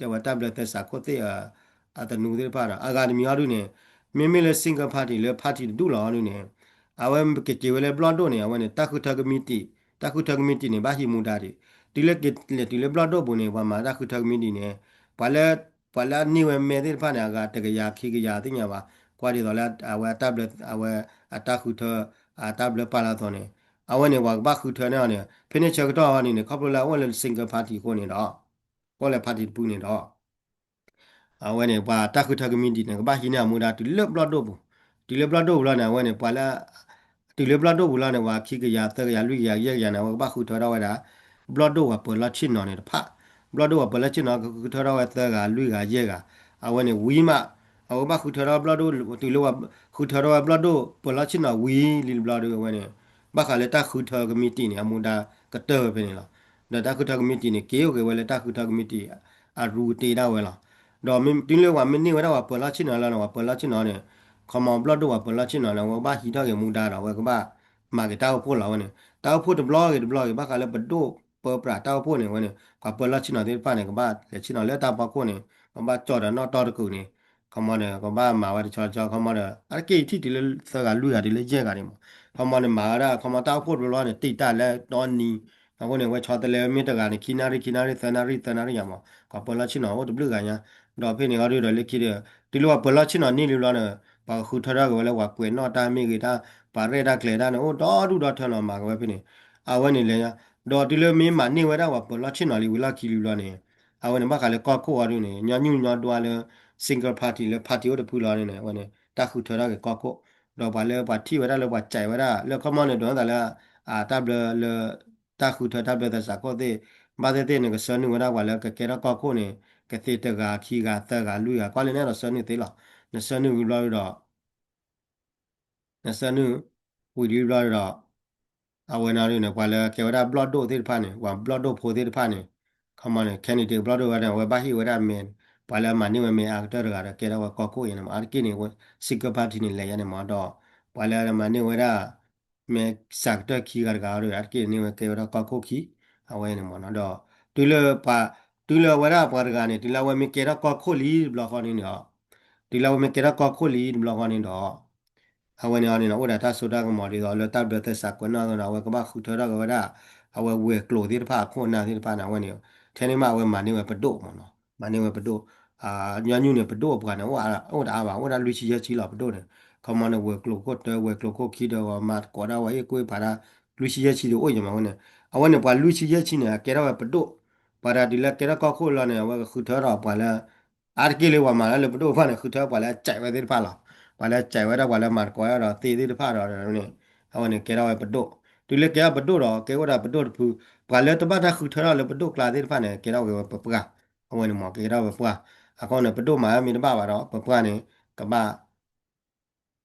အဝဲတၢ်ဘျၢသဲစးခိၣ်သ့ၣ် အသနူသ့ၣ်တဖၣ်ဒီး အဂၤတမံၤအီၤဒုန့ၣ် မ့မ့ၢ်လၢ single party လၢ party တဒူၣ်လီၤအီၤဒုန့ၣ် အဝဲကက့ၤဝဲလၢဘျီၣ်ဒိၣ်န့ၣ် အဝဲန့ၣ် တၢ်ဃုထၢကမံးတံာ် တၢ်ဃုထၢကမံးတံာ်န့ၣ် ဘၣ်ဟံးမူဒါဒံး တုၤလၢက့ၤလဲၤတုၤလၢဘျီၣ်ဒိၣ်ပူၤန့ၣ် ပှၤမၤတၢ်ဃုထၢကမံးတံာ်န့ၣ် ပှၤလၢ ပှၤလၢအန့ၢ်ဝဲမဲသ့ၣ်တဖၣ်န့ၣ် အဂၤတကယၤခံကယၤသ့ၣ်ညါဘၣ် ကွၢ်ဒ်သိးလၢအဝဲအတၢ်ဘျၢ အဝဲအတၢ်ဃုထၢ အတၢ်ဘျၢပာ်လၢအသိးန့ၣ် အဝဲန့ၣ် ပှၤကဘၣ်ဃုထၢန့ၢ်အီၤန့ၣ် ဖဲန့ၣ်ဆၢကတီၢ်အီၤန့ၣ်န့ၣ် ခီဖျိလၢအအိၣ်လၢ single party အဃိန့ၣ်ဒီး အိၣ်လၢ party တဖုန့ၣ်ဒီး အဝဲန့ၣ် ပှၤတၢ်ဃုထၢကမံးတံာ်န့ၣ် ကဘၣ်ဟံးန့ၢ်အမူဒါတုၤလၢဘျီၣ်ဒိၣ်ပူၤ တုၤလၢဘျီၣ်ဒိၣ်ပူၤလီၤန့ၣ် အဝဲန့ၣ် ပှၤလၢ တုၤလၢဘျီၣ်ဒိၣ်ပူၤလီၤန့ၣ် ပှၤခံကယၤ သၢကယၤ လွံၢ်ကယၤ ယဲၢ်ကယၤန့ၣ် အဝဲကဘၣ်ဃုထၢထီၣ်ဝဲဒၣ် ဘျီၣ်ဒိၣ်ပှၤပၢၤလီၢ်ဆ့ၣ်နီၤန့ၣ်တဖၣ် ဘျီၣ်ဒိၣ်ပှၤပၢၤလီၢ်ဆ့ၣ်နီၤ ကဃုထၢထီၣ်ဝဲသၢဂၤ လွံၢ်ဂၤ ယဲၢ်ဂၤ အဝဲန့ၣ်ဝံၤမး အဝဲကဘၣ်ဃုထၢထီၣ်ဘျီၣ်ဒိၣ် တုၤလၢပှၤဃုထၢထီၣ်ဝဲဘျီၣ်ဒိၣ် ပၢၤလီၢ်ဆ့ၣ်နီၤဝံၤလံဘျီဒိၣ်ဝဲန့ၣ် ဘၣ်ဃးလၢတၢ်ဃုထၢကမံးတံာ်န့ၣ် အမူဒါကတၢၢ်ဝဲဖဲန့ၣ်လီၤ. ဒီးတၢ်ဃုထၢကမံးတံာ်န့ၣ် က့ၤအိၣ်က့ၤဝဲလၢတၢ်ဃုထၢကမံးတံာ် အရူတ့ဒၣ်ဝဲလီၤ. ဒီးမ့ၢ်တုၤလၢပှၤမ့ၢ်န့ၢ်ဝဲဒၣ်ပှၤပၢၤလီၢ်ဆ့ၣ်နီၤလီၤန့ၣ် ပှၤပၢၤလီၢ်ဆ့ၣ်နီၤန့ၣ် ခီမီဘျီၣ်ဒိၣ်ပှၤပၢၤလီၢ်ဆ့ၣ်နီၤန့ၣ် အဝဲကဘၣ်ဟံးထီၣ်က့ၤမူဒါဒီး အဝဲကဘၣ်မၤက့ၤတၢ်အိၣ်ဖှိၣ်လီၤဝဲန့ၣ် တၢ်အိၣ်ဖှိၣ်တဘျီဂ့ၤတဘျီဂ့ၤ ဘၣ်ဃးလၢပဒိၣ်ပၢပြးတၢ်အိၣ်ဖှိၣ်န့ၣ် အဝဲန့ၣ် ပှၤပၢၤလီၢ်ဆ့ၣ်နီၤသ့ၣ်တဖၣ်န့ၣ် ကဘၣ်လဲၤဆ့ၣ်နီၤလၢတၢ်ဖီခိၣ်န့ၣ် ကဘၣ်ကၠီၣ်ဒီးနီၣ်တီတကုာ်န့ၣ် ခီမီဒီး ကဘၣ်မၤဝဲတဆီတဆီ ခီမီဒီး အါတက့ၢ်ထံၣ်တုၤလၢသၢဂၤလွံၢ်ဂၤတုၤလၢယဲၢ်ဂၤန့ၣ်မး ခီမီန့ၣ် မၤဝဲဒၣ် ခီမီတၢ်အိၣ်ဖှိၣ်တဘျီဘျီန့ၣ် တံာ်တၢ်လၢတီနံၤ အဃိန့ၣ် ဝဲဆီတလဲဝဲမ့ၢ်တဂၤန့ၣ် ခံနၣ်ရံၣ် ခံနၣ်ရံၣ် သၢနၣ်ရံၣ် သၢနၣ်ရံၣ်ယါမး ပှၤပၢၤလီၢ်ဆ့ၣ်နီၤအိၣ်တဘျုးဂၤညါ ဒီးဖဲန့ၣ်အီၤဒုဒီးလၢခံဒီး တုၤလၢပှၤပၢၤလီၢ်ဆ့ၣ်နီၤန့ၢ်လံဘျီန့ၣ် ပှၤဃုထၢထီၣ်က့ၤဝဲလၢပှၤကွဲးနီၣ်တၢ်မ့ၢ်ဂ့ၤတၢ် ပှၤရဲၣ်တၢ်ကျဲၤတၢ်န့ၣ် အိၣ်ဒီဒူၣ်ဒီထၢလီၤမၤက့ၤဝဲဖဲန့ၣ် အဝဲန့ၣ်လဲၤညါ ဒီးတုၤလၢမ့ၢ်မၤန့ၢ်ဝဲဒၣ်ပှၤပၢၤလီၢ်ဆ့ၣ်နီၤလံဝံၤလီၢ်ခံလံဘျီန့ၣ် အဝဲန့ၣ် ဘၣ်ဃးလၢကီၢ်ခိၣ်အီၤဒုန့ၣ် ညီနုၢ်ညီဒွါလၢ single party လၢ party အိၣ်တဖုလီၤန့ၣ် အဝဲန့ၣ် တၢ်ဃုထၢထီၣ်က့ၤကီၢ်ခိၣ် ဒီးပှၤလၢပှၤထံၣ်ဝဲဒၣ်လၢပှၤစံးဝဲဒၣ် လၢခီမီန့ၣ် ဒိးသးလၢ အတၢ်ဘျၢလၢ တၢ်ဃုထၢတၢ်ဘျၢသဲစးခိၣ်သ့ၣ် ဘၣ်သ့ၣ်သ့ၣ်န့ၣ် ကဆှၢနုာ်ဝဲဒၣ်ပှၤလၢကကဲထီၣ်ကီၢ်ခိၣ်န့ၣ် ကသ့တဂၤခံဂၤသၢဂၤလွံၢ်ဂၤ ကွၢ်လၢနအဲၣ်ဒိးဆှၢနုာ်သ့လီၤ. နဆှၢနုာ်ဝံၤဘျီဒီး နဆှၢနုာ် ဝံၤလံဘျီဒီး အဝဲန့ၣ်ဒုန့ၣ် ပှၤလၢကဲဝဲဒၣ်ဘျီၣ်ဒိၣ်သ့ၣ်တဖၣ်န့ၣ် ပှၤဘျီၣ်ဒိၣ်ဖိသ့ၣ်တဖၣ်န့ၣ် ခီမီန့ၣ် candidate ဘျီၣ်ဒိၣ်ဝဲန့ၣ် အဝဲဘၣ်ဟ့ၣ်ဝဲဒၣ်မဲ ပှၤလၢမၤန့ၢ်ဝဲမဲအါကတၢၢ်တဂၤဒီးကဲထီၣ်ဝဲကီၢ်ခိၣ်အံၤန့ၣ်မး အါတက့ၢ်န့ၣ် single party န့ၣ် လဲၤယါန့ၣ်မး ဒီး ပှၤလၢမၤန့ၢ်ဝဲဒၣ် မဲစးကတၢၢ်ခံဂၤတဂၤဒီး အါတက့ၢ်န့ၣ်ဝဲကဲဝဲဒၣ်ကီၢ်ခိၣ်ခံ အဝဲန့ၣ်မးနီၤ ဒီး တုၤလၢပှၤ တုၤလၢအဝဲဒၣ်ပှၤတဂၤန့ၣ် တုၤလၢအဝဲမ့ၢ်ကဲထီၣ်ကီၢ်ခိၣ်လံတဘျီဃီန့ၣ်ဒီး တုၤလၢအဝဲမ့ၢ်ကဲထီၣ်ကီၢ်ခိၣ်လံတဘျီဃီန့ၣ်ဒီး အဝဲန့ၣ်အီၤန့ၣ် အိၣ်ဒီးတၢ်စိတၢ်ကမီၤဒ်သိးလၢတၢ်ဘျၢသဲစးကွဲးနီၣ်အသိးဒီး အဝဲကဘၣ်ဃုထၢထီၣ်က့ၤဝဲဒၣ် အဝဲဝဲၤကျိၤသ့ၣ်တဖၣ်အခိၣ်အနၢ်သ့ၣ်တဖၣ်န့ၣ် အဝဲန့ၣ် ထဲန့ၣ်မးအဝဲမၤန့ၢ်ဝဲပဒိၣ်မးနီၤ မၤန့ၢ်ဝဲပဒိၣ် ညီနုၢ်န့ၣ် ပဒိၣ်အပှၤန့ၣ် အိၣ်တအါဘၣ် အိၣ်ဒၣ်လွံၢ်ဆံယဲၢ်ဆံလီၤပဒိၣ်န့ၣ် ခီမီန့ၣ် ဝဲၤကျိၤခိၣ်တၢ ဝဲၤကျိၤခိၣ်ခံဒီး မၤသကိးဒၣ်ဝဲအ့ၣ်ကူအ့ၣ်ဖးဒၣ် လွံၢ်ဆံယဲၢ်ဆံဒီးအိၣ်ယမးဝဲန့ၣ် အဝဲန့ၣ် ပှၤလွံၢ်ဆံယဲၢ်ဆံန့ၣ် အကဲထီၣ်ဝဲပဒိၣ် ပှၤတဂၤတုၤလၢကဲထီၣ်ကီၢ်ခိၣ်လီၤန့ၣ် အဝဲကဃုထၢထီၣ်ပှၤလၢ အါတက့ၢ်လၢပှၤမၤတၢ်လၢပဒိၣ်တဖၣ်န့ၣ် ဃုထၢပှၤလၢအစဲးဝဲသ့ၣ်တဖၣ်လီၤ. ပှၤလၢအစဲးဝဲဒၣ် ပှၤလၢမၤသကိးဒီးသ့သ့ၣ်တဖၣ်ဒီးန့ၣ် အဝဲန့ၣ်ကဲထီၣ်ဝဲပဒိၣ်, တုၤလၢကဲထီၣ်ပဒိၣ်ဒီး ကဲအိၣ်ဒီးပဒိၣ်တဖု, ပှၤလၢတဘၣ်တၢ်ဃုထၢထီၣ်လၢပဒိၣ်ကျါသ့ၣ်တဖၣ်န့ၣ် ကဲထီၣ်က့ၤဝဲပပှၢ်, အဝဲန့ၣ်မ့ၢ်ကဲထီၣ်ပပှၢ်, အဃိန့ၣ် ပဒိၣ်မၤမ့ၢ်တဘၣ်ဘၣ်ဒီး ပပှၢ်န့ၣ် ကဘၣ်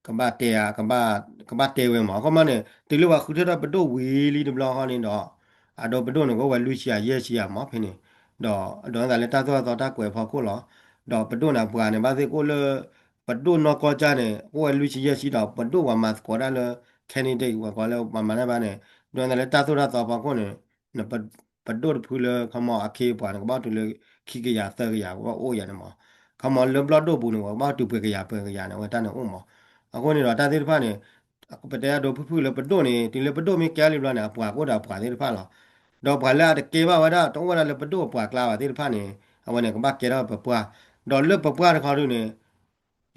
ကဘၣ်တဲ ကဘၣ်တဲဝဲမး, အခီမီန့ၣ် တုၤလၢပှၤဃုထၢထီၣ်ပဒိၣ်ဝံၤလံတဘျီဃီန့ၣ်ဒီး အဒိပဒိၣ်န့ၣ် ကအိၣ်ဝဲလွံၢ်ဆံယဲၢ်ဆံမးဖဲန့ၣ်, ဒီး ဒီးသးလၢတၢ်သိၣ်တၢ်သီတၢ်ကွဲးဖီခိၣ်လီၤ. ဒီးပဒိၣ်န့ၣ် အပှၤန့ၣ် ဘၣ်သ့ၣ်ကအိၣ်လၢ ပဒိၣ်နီၢ်ကီၢ်ကၢ်န့ၣ် ကအိၣ်ဝဲလွံၢ်ဆံယဲၢ်ဆံဒီး ပဒိၣ်ပှၤမၤသကိးတၢ်လၢ candidate ပှၤကိးလၢပှၤမၤတၢ်ဘၣ်န့ၣ် ဒီးသးလၢတၢ်သိၣ်တၢ်သီဖီခိၣ်န့ၣ် ပဒိၣ်တဖုလၢ ခီမီအခ့အပှၤန့ၣ် ကဘၣ်တုၤလၢ ခံကယၤသၢကယၤ ကဘၣ်အိၣ်ယၤန့ၣ်မး, ခီမီလၢဘျီၣ်ဒိၣ်ပူၤန့ၣ် ပှၤကဘၣ်တုၤပှဲၤကယၤပှဲၤကယၤန့ၣ် အဝဲတၢ်န့ၣ်အိၣ်မး, အဃိန့ၣ်ဒီးတၢ်သ့ၣ်တဖၣ်န့ၣ် ပတဲအဒိဖုၣ်ဖုၣ်လၢပဒိၣ်န့ၣ် တုၤလၢပဒိၣ်မ့ၢ်ကဲလံဘျီန့ၣ် အပှၤကအိၣ်ဒီးအပှၤသ့ၣ်တဖၣ်လီၤ. ဒီးပှၤလၢအတကဲဘၣ်ဝဲဒၣ် တအိၣ်ဝဲဒၣ်လၢပဒိၣ်အပှၤကျါဘၣ်သ့ၣ်တဖၣ်န့ၣ် အဝဲန့ၣ်ကဘၣ်ကဲထီၣ်ပပှၢ်, ဒီးလၢပပှၢ်တခီဒုန့ၣ်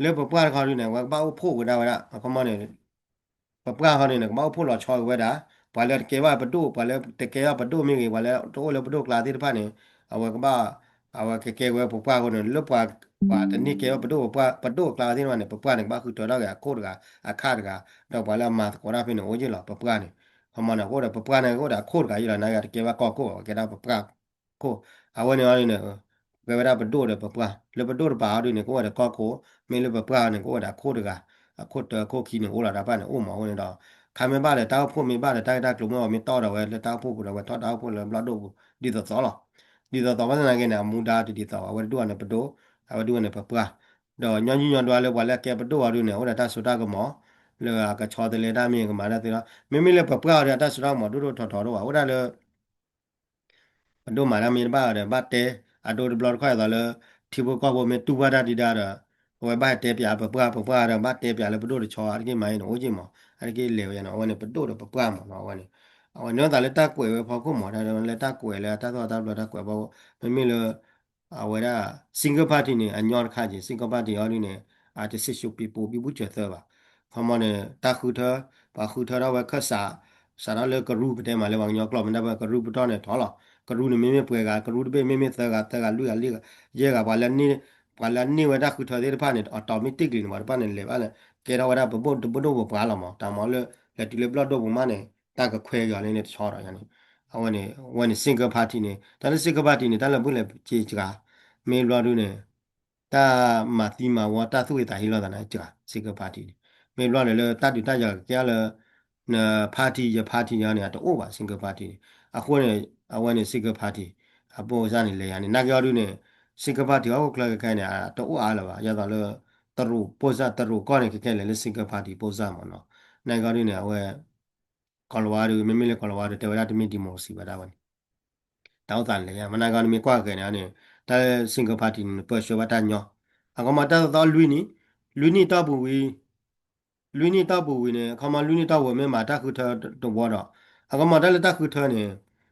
လၢပပှၢ်တခီဒုန့ၣ် အဝဲကဘၣ်အိၣ်ဖှိၣ်က့ၤဝဲဒၣ်ဝဲဒၣ် အခီမီန့ၣ် ပပှၢ်ဃီန့ၣ် ကဘၣ်အိၣ်ဖှိၣ်လီၤဆီက့ၤဝဲဒၣ် ပှၤလၢတကဲဘၣ်ပဒိၣ် ပှၤလၢတကဲဘၣ်ပဒိၣ်မ့ၢ်ဂ့ၤ ပှၤလၢတအိၣ်လၢပဒိၣ်ကျါသ့ၣ်တဖၣ်န့ၣ် အဝဲကဘၣ် အဝဲကကဲဝဲပပှၢ်အဃိန့ၣ် လၢပှၤ ပှၤတန့ၢ်ကဲဘၣ်ပဒိၣ် ပပှၢ် ပဒိၣ်အကျါသ့ၣ်တဖၣ်န့ၣ် ပပှၢ်န့ၣ် ကဘၣ်ဃုထၢထီၣ်က့ၤအခိၣ်တဂၤ အခၣ်တဂၤ ဒီးပှၤလၢအမၤသကိးတၢ်ဖဲန့ၣ်အိၣ်ယ့ၢ်လီၤ ပပှၢ်န့ၣ် ခီမီန့ၣ် ကအိၣ်ဒီးပပှၢ်န့ၣ် ကအိၣ်ဒီးအခိၣ်တဂၤယ့ၢ်လီၤ နာ်က့တကဲဘၣ်ကီၢ်ခိၣ် ကဲဒၣ်ပပှၢ်ခိၣ် အဝဲန့ၣ်အီၤန့ၣ် ပှဲၤဝဲဒၣ်ပဒိၣ်ဒီးပပှၢ် လၢပဒိၣ်တပၤအီၤဒုန့ၣ် ကအိၣ်ဝဲဒီးကီၢ်ခိၣ် မ့ၢ်လၢပပှၢ်အီၤန့ၣ် ကအိၣ်ဝဲဒီးအခိၣ်တဂၤ အခိၣ်တၢခိၣ်ခံန့ၣ် အိၣ်လီၤတၢ်ပၢ်န့ၣ် အိၣ်မးအဃိန့ၣ်ဒီး ခါမ့ၢ်ဘၣ်ဒီးတၢ်အိၣ်ဖှိၣ်မ့ၢ်ဘၣ်ဒီးတၢ်ဂ့ၢ်တၢ်ကျိၤမ့ၢ်အီၤမ့ၢ်တီၢ်ဒီးဝဲလၢတၢ်အိၣ်ဖှိၣ်ပူၤဒီး ဝဲထီၣ်တၢ်အိၣ်ဖှိၣ်လၢဘျီၣ်ဒိၣ်ပူၤ ဒ်သိးသိးလီၤ. ဒ်သိးသိးဘၣ်ဆၣ်သနာ်က့န့ၣ် အမူဒါတဒ်သိးဘၣ် အဝဲတဒူၣ်အီၤန့ၣ်ပဒိၣ် အဝဲဒူၣ်အီၤန့ၣ်ပပှၢ် ဒီးညီနုၢ်ညီဒွါလၢပှၤလၢအကဲပဒိၣ်အီၤဒုန့ၣ် အိၣ်ဒီးတၢ်စိတၢ်ကမီၤ လၢအကဆီတလဲတၢ်မ့ၢ်ကမၤတၢ်သ့လီၤ. မ့မ့ၢ်လၢပပှၢ်အီၤဒီး အတၢ်စိတၢ်ကမီၤဒိၣ်ဒိၣ်ထီထီတအိၣ်ဘၣ် အိၣ်ဒၣ်လၢ ပဒိၣ်မၤတၢ်မ့ၢ်တဘၣ်ဒီး ဘၣ်တဲ အဒိတဘျီတခီၣ်အသိးလၢ ထံဖိကီၢ်ဖိမ့ၢ်တူၢ်ဘၣ်တၢ်ဒံးဒါဒီး အဝဲဘၣ်ဟဲတဲပၠးပပှၢ် ပပှၢ်ဒီး ဘၣ်တဲပၠးလၢပဒိၣ်တဆီ အါတက့ၢ်မၤအံၤန့ၣ် အိၣ်က့ၢ်မး အါတက့ၢ်လဲၤဝဲယါန့ၣ် အဝဲန့ၣ် ပဒိၣ်ဒီးပပှၢ်မးနီၤ အဝဲန့ၣ် အဝဲန့ၣ်သးလၢတၢ်ကွဲးဝဲဖီခိၣ်မး တၢ်လၢတၢ်ကွဲးလၢတၢ်သိၣ်တၢ်သီဘျီတၢ်ကွဲးဖီခိၣ် မ့မ့ၢ်လၢ အဝဲဒၣ် single party န့ၣ် အညီတခါက့ၤ single party အီၤဒုန့ၣ် အတစ့ၣ်ဆိးပံးပိးပံးဘူၣ်စၢၤသၢဘၣ်. ခီမီန့ၣ် တၢ်ဃုထၢ ပှၤဃုထၢထီၣ်ဝဲခၢၣ်စး စးထီၣ်လၢကရူၢ် ပတဲမးလၢပှၤကညီကျိာ်မ့ၢ်ဒၣ်ဝဲ ကရူၢ်ပတီၢ်န့ၣ်ထီၣ်လီၤ. ကရူၢ်န့ၣ်မ့မ့ၢ်ပှဲၤဂၤ ကရူၢ်တဘ့ၣ်မ့မ့ၢ်သၢဂၤ သၢဂၤလွံၢ်ဂၤ လွံၢ်ဂၤ ယဲၢ်ဂၤ ပှၤလၢန့ၢ်ဝဲတၢ်ဃုထၢသ့ၣ်တဖၣ်န့ၣ် automatically န့ၣ် ပှၤတဖၣ်န့ၣ်လဲၤဘၣ်လၢ ကဲထီၣ်ဝဲဒၣ်ပဒိၣ်ပပှၢ်လီၤမး တၢ်မၤလၢ လဲၤတုၤလၢဘျီၣ်ဒိၣ်ပူၤမးန့ၣ် တၢ်ကခွဲးက့ၤအီၤလၢန့ၣ်တဆီဒီးန့ၣ် အဝဲန့ၣ် အဝဲန့ၣ် single party န့ၣ် တၢ်လၢ single party န့ၣ် တၢ်လၢာ်ဘူၣ်လဲၤစ့စှၤ မ့ၢ်ဘျီဒုန့ၣ် တၢ်မၤသံမၤဝီ တၢ်သူၣ်ဂ့ၤသးဟ့လီၤသးန့ၣ်စှၤ single party န့ၣ် မ့ၢ်ဘျီန့ၣ်လၢတၢ်ဒုးတၢ်ယၤကကဲလၢ န party ယ party ယၤန့ၣ် အတအိၣ်ဘၣ် single party န့ၣ် အဃိန့ၣ် အဝဲန့ၣ် single party အပိၢ်စၢ်န့ၣ်လဲၤယၤန့ၣ် နာ်က့အီၤဒုန့ၣ် single party ဟီၣ်ခိၣ်ချၢခဲခဲန့ၣ် အတအိၣ်အါလၢၤဘၣ် ယသိးလၢ တရူးပိၢ်စၢ် တရူးကီၢ်န့ၣ် ခဲခဲလဲၤလၢ single party ပိၢ်စၢ်မးနီၤ နာ်က့အီၤဒုန့ၣ် အဝဲ ကီၤလၤဝါဒု မ့မ့ၢ်လၢကီၤလၤဝါဒု တဲဝဲဒၣ်တမ့ၢ် democracy ဘၣ်ဒၣ်ဝဲန့ၣ် တၢ်အိၣ်သးလဲၤယါ မ့ၢ်နာ်က့အီၤဒုမ့ၢ်ကွၢ်က့ၤန့ၣ်န့ၣ် တၢ်လၢ single party န့ၣ် ပၢဆှၢဘၣ်တၢ်ညီ အကမီၤတၢ်သီသီလွံၢ်နံၣ် လွံၢ်နံၣ်တီၢ်ပူၤဝံၤ လွံၢ်နံၣ်တီၢ်ပူၤဝံၤန့ၣ် အခီမီလွံၢ်နံၣ်တီၢ်ပူၤမ့ၢ်မၤတၢ်ဃုထၢတဝီဒီး အခီမီတၢ်လၢတၢ်ဃုထၢန့ၣ်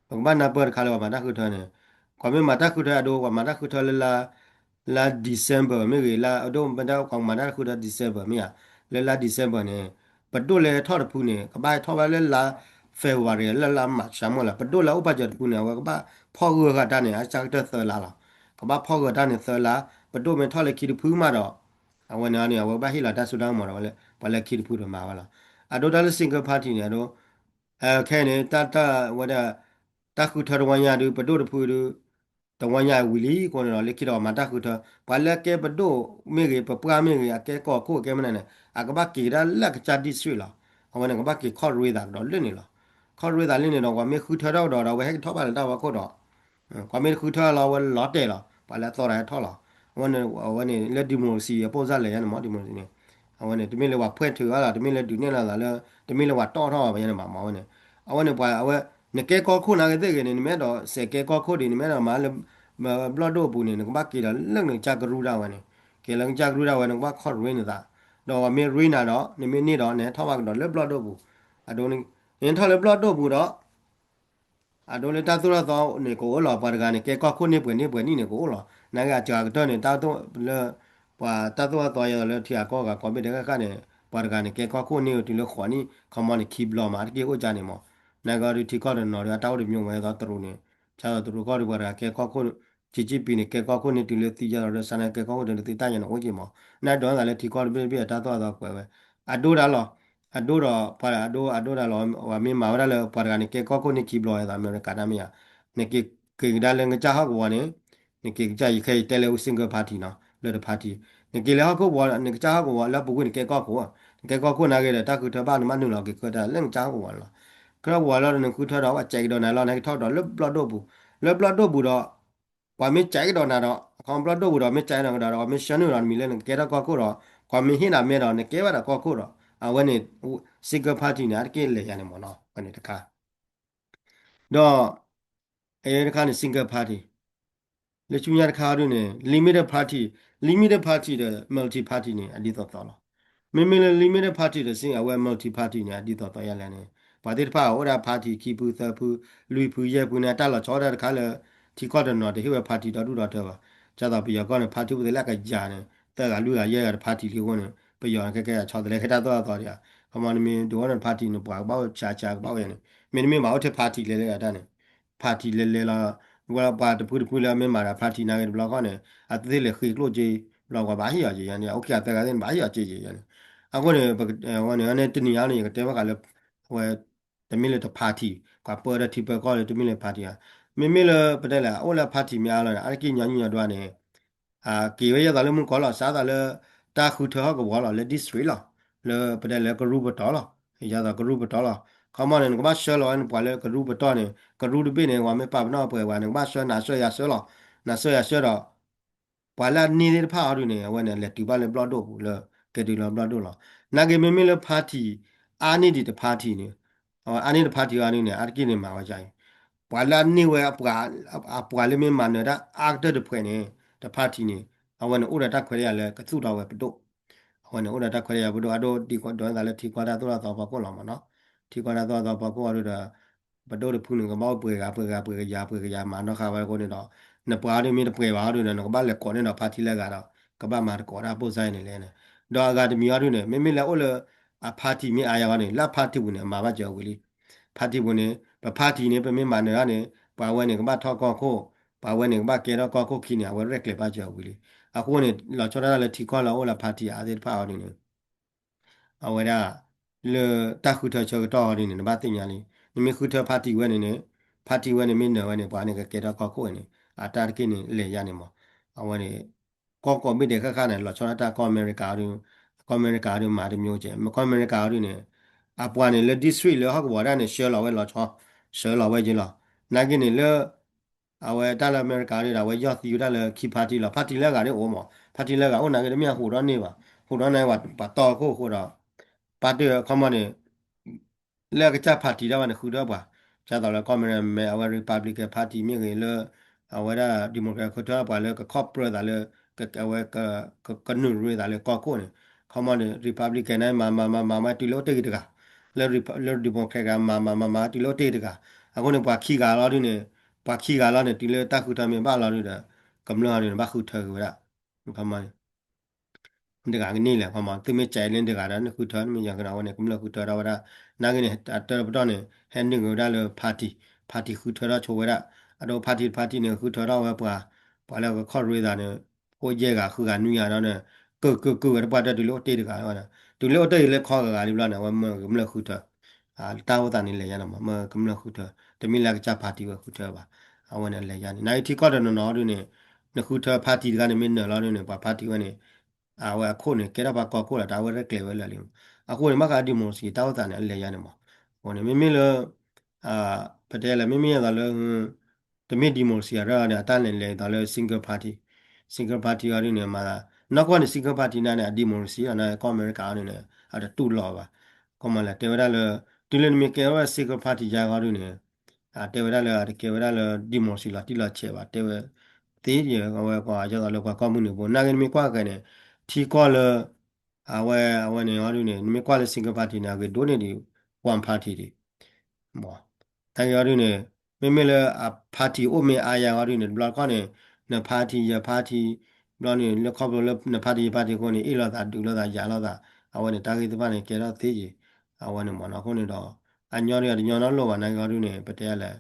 ပကဘၣ်နၢ်ပၢၢ်တခါလၢပှၤမၤတၢ်ဃုထၢန့ၣ် ကွၢ်မ့ၢ်မၤတၢ်ဃုထၢအဒိ ပှၤမၤတၢ်ဃုထၢလၢ လါ December မ့ၢ်ဂ့ၤ လါအဒိ ပဒၣ်ကွၢ်မၤတၢ်ဃုထၢ December မ့ၢ်ဧါ လၢလါ December န့ၣ် ပဒိၣ်လၢထီၣ်တဖုန့ၣ် ကဘၣ်ဟဲထီၣ်ဘၣ်လၢလါ February လၢလါ March မ့ၢ်လီၤ ပဒိၣ်လၢအအိၣ်ပာ်စၢၤတဖုန့ၣ် အဝဲကဘၣ်ဖီၣ်ဂၢၢ်ဃာ်တၢ်န့ၣ် အစှၤကတၢၢ်သၢလါလီၤ ကဘၣ်ဖီၣ်ဂၢၢ်တၢ်န့ၣ်သၢလါ ပဒိၣ်မ့ၢ်ထီၣ်လၢခံတဖုမးဒီး အဝဲန့ၣ်န့ၣ် အဝဲဘၣ်ဟ့ၣ်လီၤတၢ်စိတၢ်ကမီၤဒီးဝဲလၢ ပှၤလၢခံတဖုဒီးမၤဝဲလီၤ အဒိတၢ်လၢ single party န့ၣ် အဒိ ခဲအံၤန့ၣ် တၢ်ဝဲဒၣ် တၢ်ဃုထၢတဝီညါဒု ပဒိၣ်တဖုဒု တဝီညါဝံၤလံအဃိန့ၣ်ဒီး လၢခံဒီးမၤတၢ်ဃုထၢ ပှၤလၢအကဲပဒိၣ်မ့ၢ်ဂ့ၤ ပပှၢ်မ့ၢ်ဂ့ၤ အကဲကီၢ်ခိၣ်အကဲမနုၤန့ၣ် အကဘၣ်က့ၤကဒါလၢကစၢ် district လီၤ အဝဲန့ၣ် ကဘၣ်က့ၤခီၣ်ရ့သးကဒီးလၢန့ၣ်လီၤ ခီၣ်ရ့သးလၢန့ၣ်ဒီး ပှၤမ့ၢ်ဃုထၢထီၣ်ကဒီးဒီး အဝဲဟဲက့ၤထီၣ်ဘၣ်လၢတၢ်ဖီခိၣ်ဒီး ကွၢ်မ့ၢ်တဃုထၢလီၤ အဝဲလီၤတဲာ်လီၤ ပှၤလၢအသီတၢ်ဟဲထီၣ်လီၤ အဝဲန့ၣ် အဝဲန့ၣ် လၢ democracy အပိၢ်စၢ်လဲၤယါန့ၣ်မ့ၢ် democracy န့ၣ် အဝဲန့ၣ် တမ့ၢ်လၢပှၤဖှဲၣ်ထုးဘၣ်လီၤ တမ့ၢ်လၢဒုးနဲၣ်လိာ်သးလၢ တမ့ၢ်လၢပှၤတီၢ်ထီၣ်ဘၣ်ယါန့ၣ်ဘၣ်မ့ၢ် အဝဲန့ၣ် အဝဲန့ၣ်ပှၤအဝဲ နကဲကီၢ်ခိၣ်နာ်က့သ့ၣ်ဂ့ၤန့ၣ် နမ့ၢ်အဲၣ်ဒိးစဲးကဲကီၢ်ခိၣ်ဒံး နမ့ၢ်အဲၣ်ဒိးမၤလၢ ဘျီၣ်ဒိၣ်အပူၤန့ၣ် နကဘၣ်က့ၤဒီးလၢနကစၢ်ကရူၢ်ဒၣ်ဝဲန့ၣ် က့ၤလၢနကစၢ်ကရူၢ်ဒၣ်ဝဲ နကဘၣ်ခီၣ်ရ့နသး ဒီးပှၤမ့ၢ်ရ့နၤဒီး နမ့ၢ်န့ၢ်ဒီး နဟဲထီၣ်ဘၣ်ကဒီးလၢဘျီၣ်ဒိၣ်အပူၤ အဒိန့ၣ် နထီၣ်လၢဘျီၣ်ဒိၣ်အပူၤဒီး အဒိလၢတၢ်သိၣ်တၢ်သီန့ၣ်ကအိၣ်လီၤ ပှၤတဂၤန့ၣ် ကဲကီၢ်ခိၣ်န့ၢ်ပှဲၤန့ၢ်ပှဲၤနံၣ်န့ၣ်ကအိၣ်လီၤ နာ်က့အစှၤကတၢၢ်န့ၣ် တၢ်သိၣ်လၢ ပှၤတၢ်သိၣ်တၢ်သီယဲလီၤလၢထံဂၤကီၢ်ဂၤ ကိးဘ့ၣ်ဒဲးဃၣ်ဃၣ်န့ၣ် ပှၤတဂၤန့ၣ်ကဲကီၢ်ခိၣ်န့ၢ်ဝဲတုၤလၢဃိးနံၣ် ခီမီန့ၣ်ခံဘျီမး အါတက့ၢ်အိၣ်ကါန့ၣ်မ့ၢ် နာ်က့အီၤဒုထံကီၢ်တနီၤဒု အတၢ်အိၣ်တမျိုးဝဲသိးတရူးန့ၣ် ကၢ်သိးတရူးကီၢ်ဒုပှၤတဂၤကဲကီၢ်ခိၣ် ကၠံၣ်ကၠံၣ်ပံၤန့ၣ် ကဲကီၢ်ခိၣ်န့ၢ်တုၤလၢသံယါလီၤဒီး စးန့ၣ်ကဲကီၢ်ခိၣ်တုၤလၢသံတၢ်ယါန့ၣ်အိၣ်က့ၤမး, နဒိးသးလၢထံကီၢ်တဘ့ၣ်တဘ့ၣ်အတၢ်သိၣ်တၢ်သီကွဲးဝဲ, အဒိဒၣ်လီၤ, အဒိဒီး ပှၤအဒိ အဒိဒၣ်လီၤ, ပှၤမ့ၢ်မၤဝဲဒၣ်လၢပှၤတဂၤန့ၣ် ကဲကီၢ်ခိၣ်န့ၢ်ခံဘျီအသး အမဲရကၤတၢ်မ့ၢ်ဧါ, နက့ၤကဒါလၢနကစၢ်ဟီၣ်ကဝီၤန့ၣ်, နက့ၤကစၢ်ယခဲအံၤတဲလၢ single party နီၤ လၢတ party, နက့ၤလၢဟီၣ်ခိၣ်ကဝီၤ နကစၢ်ဟီၣ်ကဝီၤလၢအပူၤကွံာ်နကဲကီၢ်ခိၣ်, နကဲကီၢ်ခိၣ်နာ်က့ဒီး တၢ်ဃုထၢဘၣ်နမ့ၢ်နုာ်လီၤက့ၤဃုထၢလၢနကစၢ်ဟီၣ်ကဝီၤန့ၣ်လီၤ, ဃုထၢကဝီၤလီၤဒီး နဃုထၢဒီး ပှၤစဲးကဒီးနၤလီၤ နကထီၣ်ကဒီးလၢဘျီၣ်ဒိၣ်ပူၤ, လၢဘျီၣ်ဒိၣ်ပူၤဒီး ပှၤမ့ၢ်စဲးကဒီးနၤဒီး အခီဘျီၣ်ဒိၣ်ပူၤဒီး မ့ၢ်စဲးကဒီးနၤဒီး ပှၤမ့ၢ်ဆှၢနုာ်ဒီးနမံၤလၢနကကဲထီၣ်ကီၢ်ခိၣ်ဒီး ပှၤမ့ၢ်ဟ့ၣ်နၤမဲဒီး နကဲဘၣ်ဒီးကီၢ်ခိၣ်ဒီး အဝဲန့ၣ် single party န့ၣ် အါတက့ၢ်လဲၤယါန့ၣ်မ့ၢ်နီၤ အဝဲန့ၣ်တခါ ဒီး အတခါန့ၣ် single party, လၢဆူညါတခါအီၤဒုန့ၣ် limited party, limited party ဒီး multi party န့ၣ် အဒ်သိးသိးလီၤ. မ့မ့ၢ်လၢ limited party ဒီး အဝဲ multi party န့ၣ် အဒ်သိးသိးယါလဲၣ်န့ၣ် ပှၤသ့ၣ်တဖၣ်အိၣ်ဒၣ် party ခံဖုသၢဖု လွံၢ်ဖုယဲၢ်ဖုန့ၣ် အတၢ်လီၤဆီဒၣ်တခါလၢ ထံကီၢ်တနီၤတဟ့ၣ်ဝဲ party ဒီဒူၣ်ဒီထၢဘၣ်. ဒ်သိးပယီၤကီၢ်န့ၣ် party ပူၤသ့လၢအကယၤန့ၣ် သၢဂၤလွံၢ်ဂၤယဲၢ်ဂၤတ party လံအဃိန့ၣ် ပယီၤန့ၣ် ကဲကဲဆီတလဲကဲတၢ်သိၣ်တၢ်သီဒံးဧါ. ခီမီန့ၣ်မ့ၢ်ဒိးဝဲန့ၣ် party န့ၣ် ပှၤကဘၣ်အိၣ်ဆါဆါကဘၣ်အိၣ်ယါန့ၣ် မ့တမ့ၢ်ဘၣ်အိၣ်ထဲ party လဲၤလဲၤတၢ်န့ၣ် party လဲၤလဲၤလီၤ. ဝဲပှၤတဖုတဖုလၢအမ့ၢ်မၤဒီး party နာ်က့တဘျီဃီန့ၣ် အသ့ၣ်လဲၤဃ့ကျိၣ်က့ ဘျီပှၤဘၣ်ဟ့ၣ်အီၤက့ယါန့ၣ် အိၣ်ခံဂၤသၢဂၤသ့ၣ်န့ၣ် ဘၣ်ဟ့ၣ်အီၤက့ယါန့ၣ်. အဃိန့ၣ် ဝဲန့ၣ် တနံၤအံၤန့ၣ် ယကတဲဘၣ်ဃးလၢ အဝဲ တမ့ၢ်လၢတ party ပှၤပၢဒီးထံပၢကီၢ်လၢတမ့ၢ်လၢ party ဧါ. မ့မ့ၢ်လၢပတဲလဲၣ် အိၣ်လၢ party မ့ၢ်အါလီၤန့ၣ် အါတက့ၢ်ညီနုၢ်ညီဒွါန့ၣ် က့ၤဝဲယဲသိးလၢမုၢ်ကီၢ်လီၤ စးသိးလၢ တၢ်ဃုထၢဟီၣ်ကဝီၤလီၤ လၢ district လီၤ လၢပတဲလၢကရူၢ်ပတီၢ်လီၤ. ယဲသိးကရူၢ်ပတီၢ်လီၤ. ခီမီန့ၣ် နကဘၣ်ဆှၢလီၤဝဲန့ၣ် ပှၤလၢကရူၢ်ပတီၢ်န့ၣ် ကရူၢ်တဘ့ၣ်န့ၣ် ပှၤမ့ၢ်ပာ်ပနီၣ်ပှဲၤဝဲ နကဘၣ်ဆှၢနၤဆှၢယၤဆှၢလီၤ. နၤဆှၢယၤဆှၢဒီး ပှၤလၢအန့ၢ်သ့ၣ်တဖၣ်အီၤဒုန့ၣ် အဝဲန့ၣ် လဲၤတုၤဘၣ်လၢဘျီၣ်ဒိၣ်ပူၤလၢ ကဲတုၤလီၤဘျီၣ်ဒိၣ်လီၤ. နာ်က့မ့မ့ၢ်လၢ party အါန့ၢ်ဒံးတ party န့ၣ် အဝဲအါန့ၢ်တ party အီၤဒုန့ၣ် အါတက့ၢ်န့ၣ်မၤဝဲဒ်အံၤ ပှၤလၢအန့ၢ်ဝဲ အပှၤလၢမ့ၢ်မၤနၢၤတၢ်အါကတၢၢ်တဖှဲးန့ၣ် တ party န့ၣ် အဝဲန့ၣ်အိၣ်ဒီးတၢ်ခွဲးတၢ်ယာ်လၢကသူၣ်ထီၣ်ဝဲပဒိၣ် အဝဲန့ၣ်အိၣ်ဒီးတၢ်ခွဲးတၢ်ယာ်ပဒိၣ် အဒိဒ်သိးသးလၢထံကီၢ်တၢ်သိၣ်တၢ်သီဖီခိၣ်လီၤမ့ၢ်နီၤ. ထံကီၢ်တၢ်သိၣ်တၢ်သီဖီခိၣ်အီၤဒုဒီး ပဒိၣ်တဖုန့ၣ် ကဘၣ်အိၣ်ပှဲၤဂၤပှဲၤဂၤပှဲၤကယၤပှဲၤကယၤမၤနီၣ်ဃာ်ဝဲအဃိန့ၣ်ဒီး နပှၤအီၤဒုမ့ၢ်တပှဲၤဘၣ်အီၤဒုဒီး နကဘၣ်လဲၤကိးန့ၢ်ဒီး party လၢအဂၤဒီး ကဘၣ်မၤတကိးတၢ်ပိၢ်စါအံၤန့ၣ်လဲၣ်န့ၣ် ဒီးအဂၤတမံၤအီၤဒုန့ၣ် မ့မ့ၢ်လၢအိၣ်လၢ အ party မ့ၢ်အါယါအီၤန့ၣ် လၢအ party ပူၤန့ၣ် အမၤဘၣ်စၢၤဝံၤလံ party ပူၤန့ၣ် ပ party န့ၣ် ပမ့ၢ်မၤနၢၤတၢ်န့ၣ် ပှၤဝဲန့ၣ်ကဘၣ်ထီၣ်ကီၢ်ခိၣ် ပှၤဝဲန့ၣ်ကဘၣ်ကဲထီၣ်ကီၢ်ခိၣ်ခံန့ၣ် အဝဲရဲၣ်ကျဲၤဘၣ်စၢၤဝံၤလံ. အဃိန့ၣ် လီၤဆီဒၣ်တၢ်လၢထံကီၢ်လၢအအိၣ်လၢ party အါသ့ၣ်တဖၣ်အီၤဒုန့ၣ် အဝဲဒၣ် လၢတၢ်ဃုထၢဆၢကတီၢ်အီၤဒုန့ၣ် နဘၣ်သ့ၣ်ညါလံ. နမ့ၢ်ဃုထၢ party ဝဲန့ၣ်န့ၣ် party ဝဲန့ၣ်မ့ၢ်နၢၤဝဲန့ၣ် ပှၤန့ၣ်ကကဲထီၣ်ကီၢ်ခိၣ်ဝဲန့ၣ် အတၢ်တက့ၢ်န့ၣ်လဲၤယါန့ၣ်မး. အဝဲန့ၣ် ကီၢ်ကိးဘ့ၣ်ဒဲးဃၣ်ဃၣ်န့ၣ် လီၤဆီဒၣ်တၢ်ကီၢ်အမဲရကၤအီၤဒု ကီၢ်အမဲရကၤအီၤဒုမၤတမျိုးကဲ ကီၢ်အမဲရကၤအီၤဒုန့ၣ် အပှၤန့ၣ်လၢ district လၢဟီၣ်ကဝီၤဒၣ်န့ၣ် ဆှၢလီၤဝဲလီၤဆီ ဆှၢလီၤဝဲက့လီၤ. နာ်က့န့ၣ်လၢ အဝဲတၢ်လၢအမဲရကၤဒၣ် အဝဲယီၢ်သံဝဲဒၣ်လၢခံ party လီၤ. party လၢအဂၤဒၣ်အိၣ်မး party လၢအဂၤအိၣ်နာ်က့တမ့ၢ်အဟူးဒီးန့ၢ်ဘၣ် ဟူးဒီးန့ၢ်ဝဲပှၤတီခိၣ်အဃိဒီး ပာ်တ့ၢ်အခီမီန့ၣ် လၢအကစၢ် party ဒၣ်ဝဲန့ၣ် ဃုထၢပှၤ ဒ်သိးလၢကီၢ်အမဲရကၤ အဝဲ Republican Party မ့ၢ်ဂ့ၤလၢ အဝဲဒၣ် Democrat ဃုထၢပှၤလၢကခီၣ်ပြၢသးလၢ အဝဲ ကနုာ်ရ့သးလၢကီၢ်ခိၣ်န့ၣ် ခီမီန့ၣ် Republican န့ၣ် မၤမၤမၤမၤမၤတုၤလၢအိၣ်တ့ၢ်ဂ့ၤတဂၤ လၢ လၢ Democrat ဂၤ မၤမၤမၤမၤတုၤလၢအိၣ်တ့ၢ်ဂ့ၤတဂၤ အဃိန့ၣ် ပှၤခံဂၤလီၤဒုန့ၣ် ပှၤခံဂၤလီၤန့ၣ် တုၤလၢတၢ်ဃုထၢမ့ၢ်ဘၣ်လီၤဒုဒီး ကမျၢၢ်အီၤဒုန့ၣ် ဘၣ်ဃုထၢက့ၤဝဲဒၣ် ခီမီန့ၣ် တဂၤကန့ၢ်လဲၣ် ခီမီ သုမ့ၢ်ကဲလၢတဂၤဒီး နဃုထၢ နမ့ၢ်ယၤကဒီး အဝဲန့ၣ် ကမျၢၢ်ဃုထၢထီၣ်ဝဲဒၣ် နာ်က့န့ၣ် အတၢ်ပတီၢ်န့ၣ် ဟဲနုာ်က့ၤဝဲဒၣ်လၢ party, party ဃုထၢထီၣ်ဆိဝဲဒၣ် အဒိ party party န့ၣ် ဃုထၢထီၣ်ဝဲပှၤ ပှၤလၢကခီၣ်ရ့သးန့ၣ် အိၣ်ယဲၢ်ဂၤ ဃုဂၤ နွံဂၤဒီးန့ၣ် ကၢၢ်ကၢၢ်ကၢၢ်ဝဲတပှၢ်တၢၢ်တုၤလၢအိၣ်တ့ၢ်တဂၤဝဲဒၣ် တုၤလၢအိၣ်တ့ၢ်လၢခီဂၤဂၤလံဘျီန့ၣ် အဝဲမၢကမျၢၢ်ဃုထၢ တၢ်အိၣ်သးန့ၣ်လဲၤယါန့ၣ်မး မၢကမျၢၢ်ဃုထၢ တမ့ၢ်လၢအကစၢ် party ဝဲဃုထၢဘၣ် အဝဲန့ၣ်လဲၤယါန့ၣ် နာ်က့ထံကီၢ်တနီၤနီၤဒုန့ၣ် နဃုထၢ party တဂၤန့ၣ် မ့ၢ်နၢၤလီၤဒုန့ၣ် ပှၤ party ဝဲန့ၣ် အဝဲအခိၣ်န့ၣ် ကဲထီၣ်ပှၤကီၢ်ခိၣ်လီၤ တၢ်အဝဲရဲၣ်ကျဲၤဝဲလၢာ်လံ အဃိန့ၣ် ဘၣ်ဃး democracy တၢ်အိၣ်သးန့ၣ် အလဲၤယါန့ၣ်မး အဃိန့ၣ် မ့မ့ၢ်လၢ ပတဲလၢ မ့မ့ၢ်ယဲသိးလၢ တမ့ၢ် democracy အရၢၢ်န့ၣ် အတၢ်လဲၤလဲၤသိးလၢ single party, single party အီၤဒုန့ၣ် မၤသး နီၢ်ကီၢ်န့ၣ် single party န့ၣ်န့ၣ် အ democracy အီၤန့ၣ် ကီၢ်အမဲရကၤအီၤဒုန့ၣ် အတတူၢ်လိာ်ဘၣ် ကီၢ်မၤလဲၣ် တဲဝဲဒၣ်လၢ တုၤလၢနမ့ၢ်ကဲဝဲ single party ယါအီၤဒုန့ၣ် တဲဝဲဒၣ်လၢ အတကဲဝဲဒၣ်လၢ democracy လီၤတံၢ်လီၤဆဲးဘၣ် တဲဝဲ သ့ယဲ အဝဲပှၤယဲသိးလၢပှၤကီၢ်မုၢ်နုာ်ဖိ နာ်က့နမ့ၢ်ကွၢ်က့ၤန့ၣ် ထံကီၢ်လၢ အဝဲ အဝဲန့ၣ်အီၤဒုန့ၣ် နမ့ၢ်ကွၢ်လၢ single party န့ၣ် အဂ့ၤဒိၣ်န့ၢ်ဒံး one party ဒံး မ့ၢ် တၢ်ဂ့ၢ်အီၤဒုန့ၣ် မ့မ့ၢ်လၢအ party အိၣ်မ့ၢ်အါယါအီၤဒုန့ၣ် တဘျီတခီၣ်န့ၣ် န party ယ party ဘျီန့ၣ် လၢခီဖျိလၢန party ယ party အဃိန့ၣ် အ့ၣ်လိာ်သး ဒုးလိာ်သး ယၤလိာ်သး အဝဲန့ၣ် တၢ်ဂ့ၢ်သ့ၣ်တဖၣ်န့ၣ် ကဲထီၣ်သ့ယံၤ အဝဲန့ၣ်မ့ၢ်နီၤ အဃိန့ၣ်ဒီး အညီဒု အတညီနီတလိာ်ဘၣ် နာ်က့အီၤဒုန့ၣ် ပတဲလဲၣ်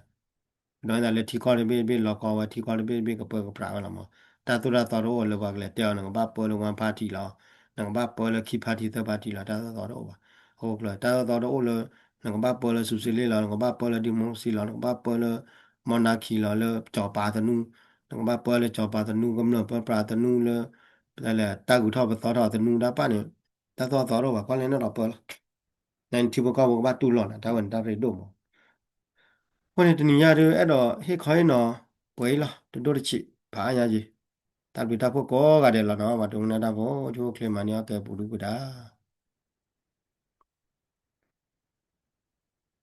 ဒီးသးလၢထံကီၢ်တဘ့ၣ်တဘ့ၣ်လီၤကီဝဲ ထံကီၢ်တဘ့ၣ်တဘ့ၣ်ကပၢကပြးဝဲလီၤမး. တၢ်သိၣ်တၢ်သီတအိၣ်လၢပှၤကလဲၤတဲအီၤ နကဘၣ်ပၢလၢ one party လီၤ, နကဘၣ်ပၢလၢ ခံ party သၢ party လီၤ တၢ်သိၣ်တသီတအိၣ်ဘၣ်. အဃိကျၢၤ တၢ်သိၣ်တသီတအိၣ်လၢ နကဘၣ်ပၢလၢ socialist လီၤ, နကဘၣ်ပၢလၢ democracy လီၤ, နကဘၣ်ပၢလၢ monarchy လီၤ, လၢစီၤပၤသနူ, နကဘၣ်ပၢလၢစီၤပၤသနူ ကမျၢၢ်ပၢပြးသနူလၢ တၢ်ဂုၤထီၣ်ပသီထီၣ်သနူတၢ်ပၢ်န့ၣ် တၢ်သိၣ်တသီတအိၣ်ဘၣ် ကွၢ်လဲၣ်နီၣ်ဒီးပၢလီၤ. နထံဖိကီၢ်ဖိကဘၣ်တူၢ်လိာ်နၤ တၢ်ဝဲန့ၣ်တၢ်ရ့ဒိၣ်မး. အဃိန့ၣ်တနံၤညါဒုး အဲၣ်ဒိးဟ့ၣ်ခီဟ့ၣ်နီၤ ပှဲၤအံၤလီၤ တဒိၣ်တဆံး ဖးအါညါယံၤ. တၢ်ဘျုးတၢ်ဖှိၣ်ကိးဂၤဒဲးလီၤနီၤ ပှၤဒိကနၣ်တၢ်ဖိ ဆိၣ်ဂ့ၤချ့မၤန့ၢ်အီၣ်ကဲပူၤဒုပူၤဒါ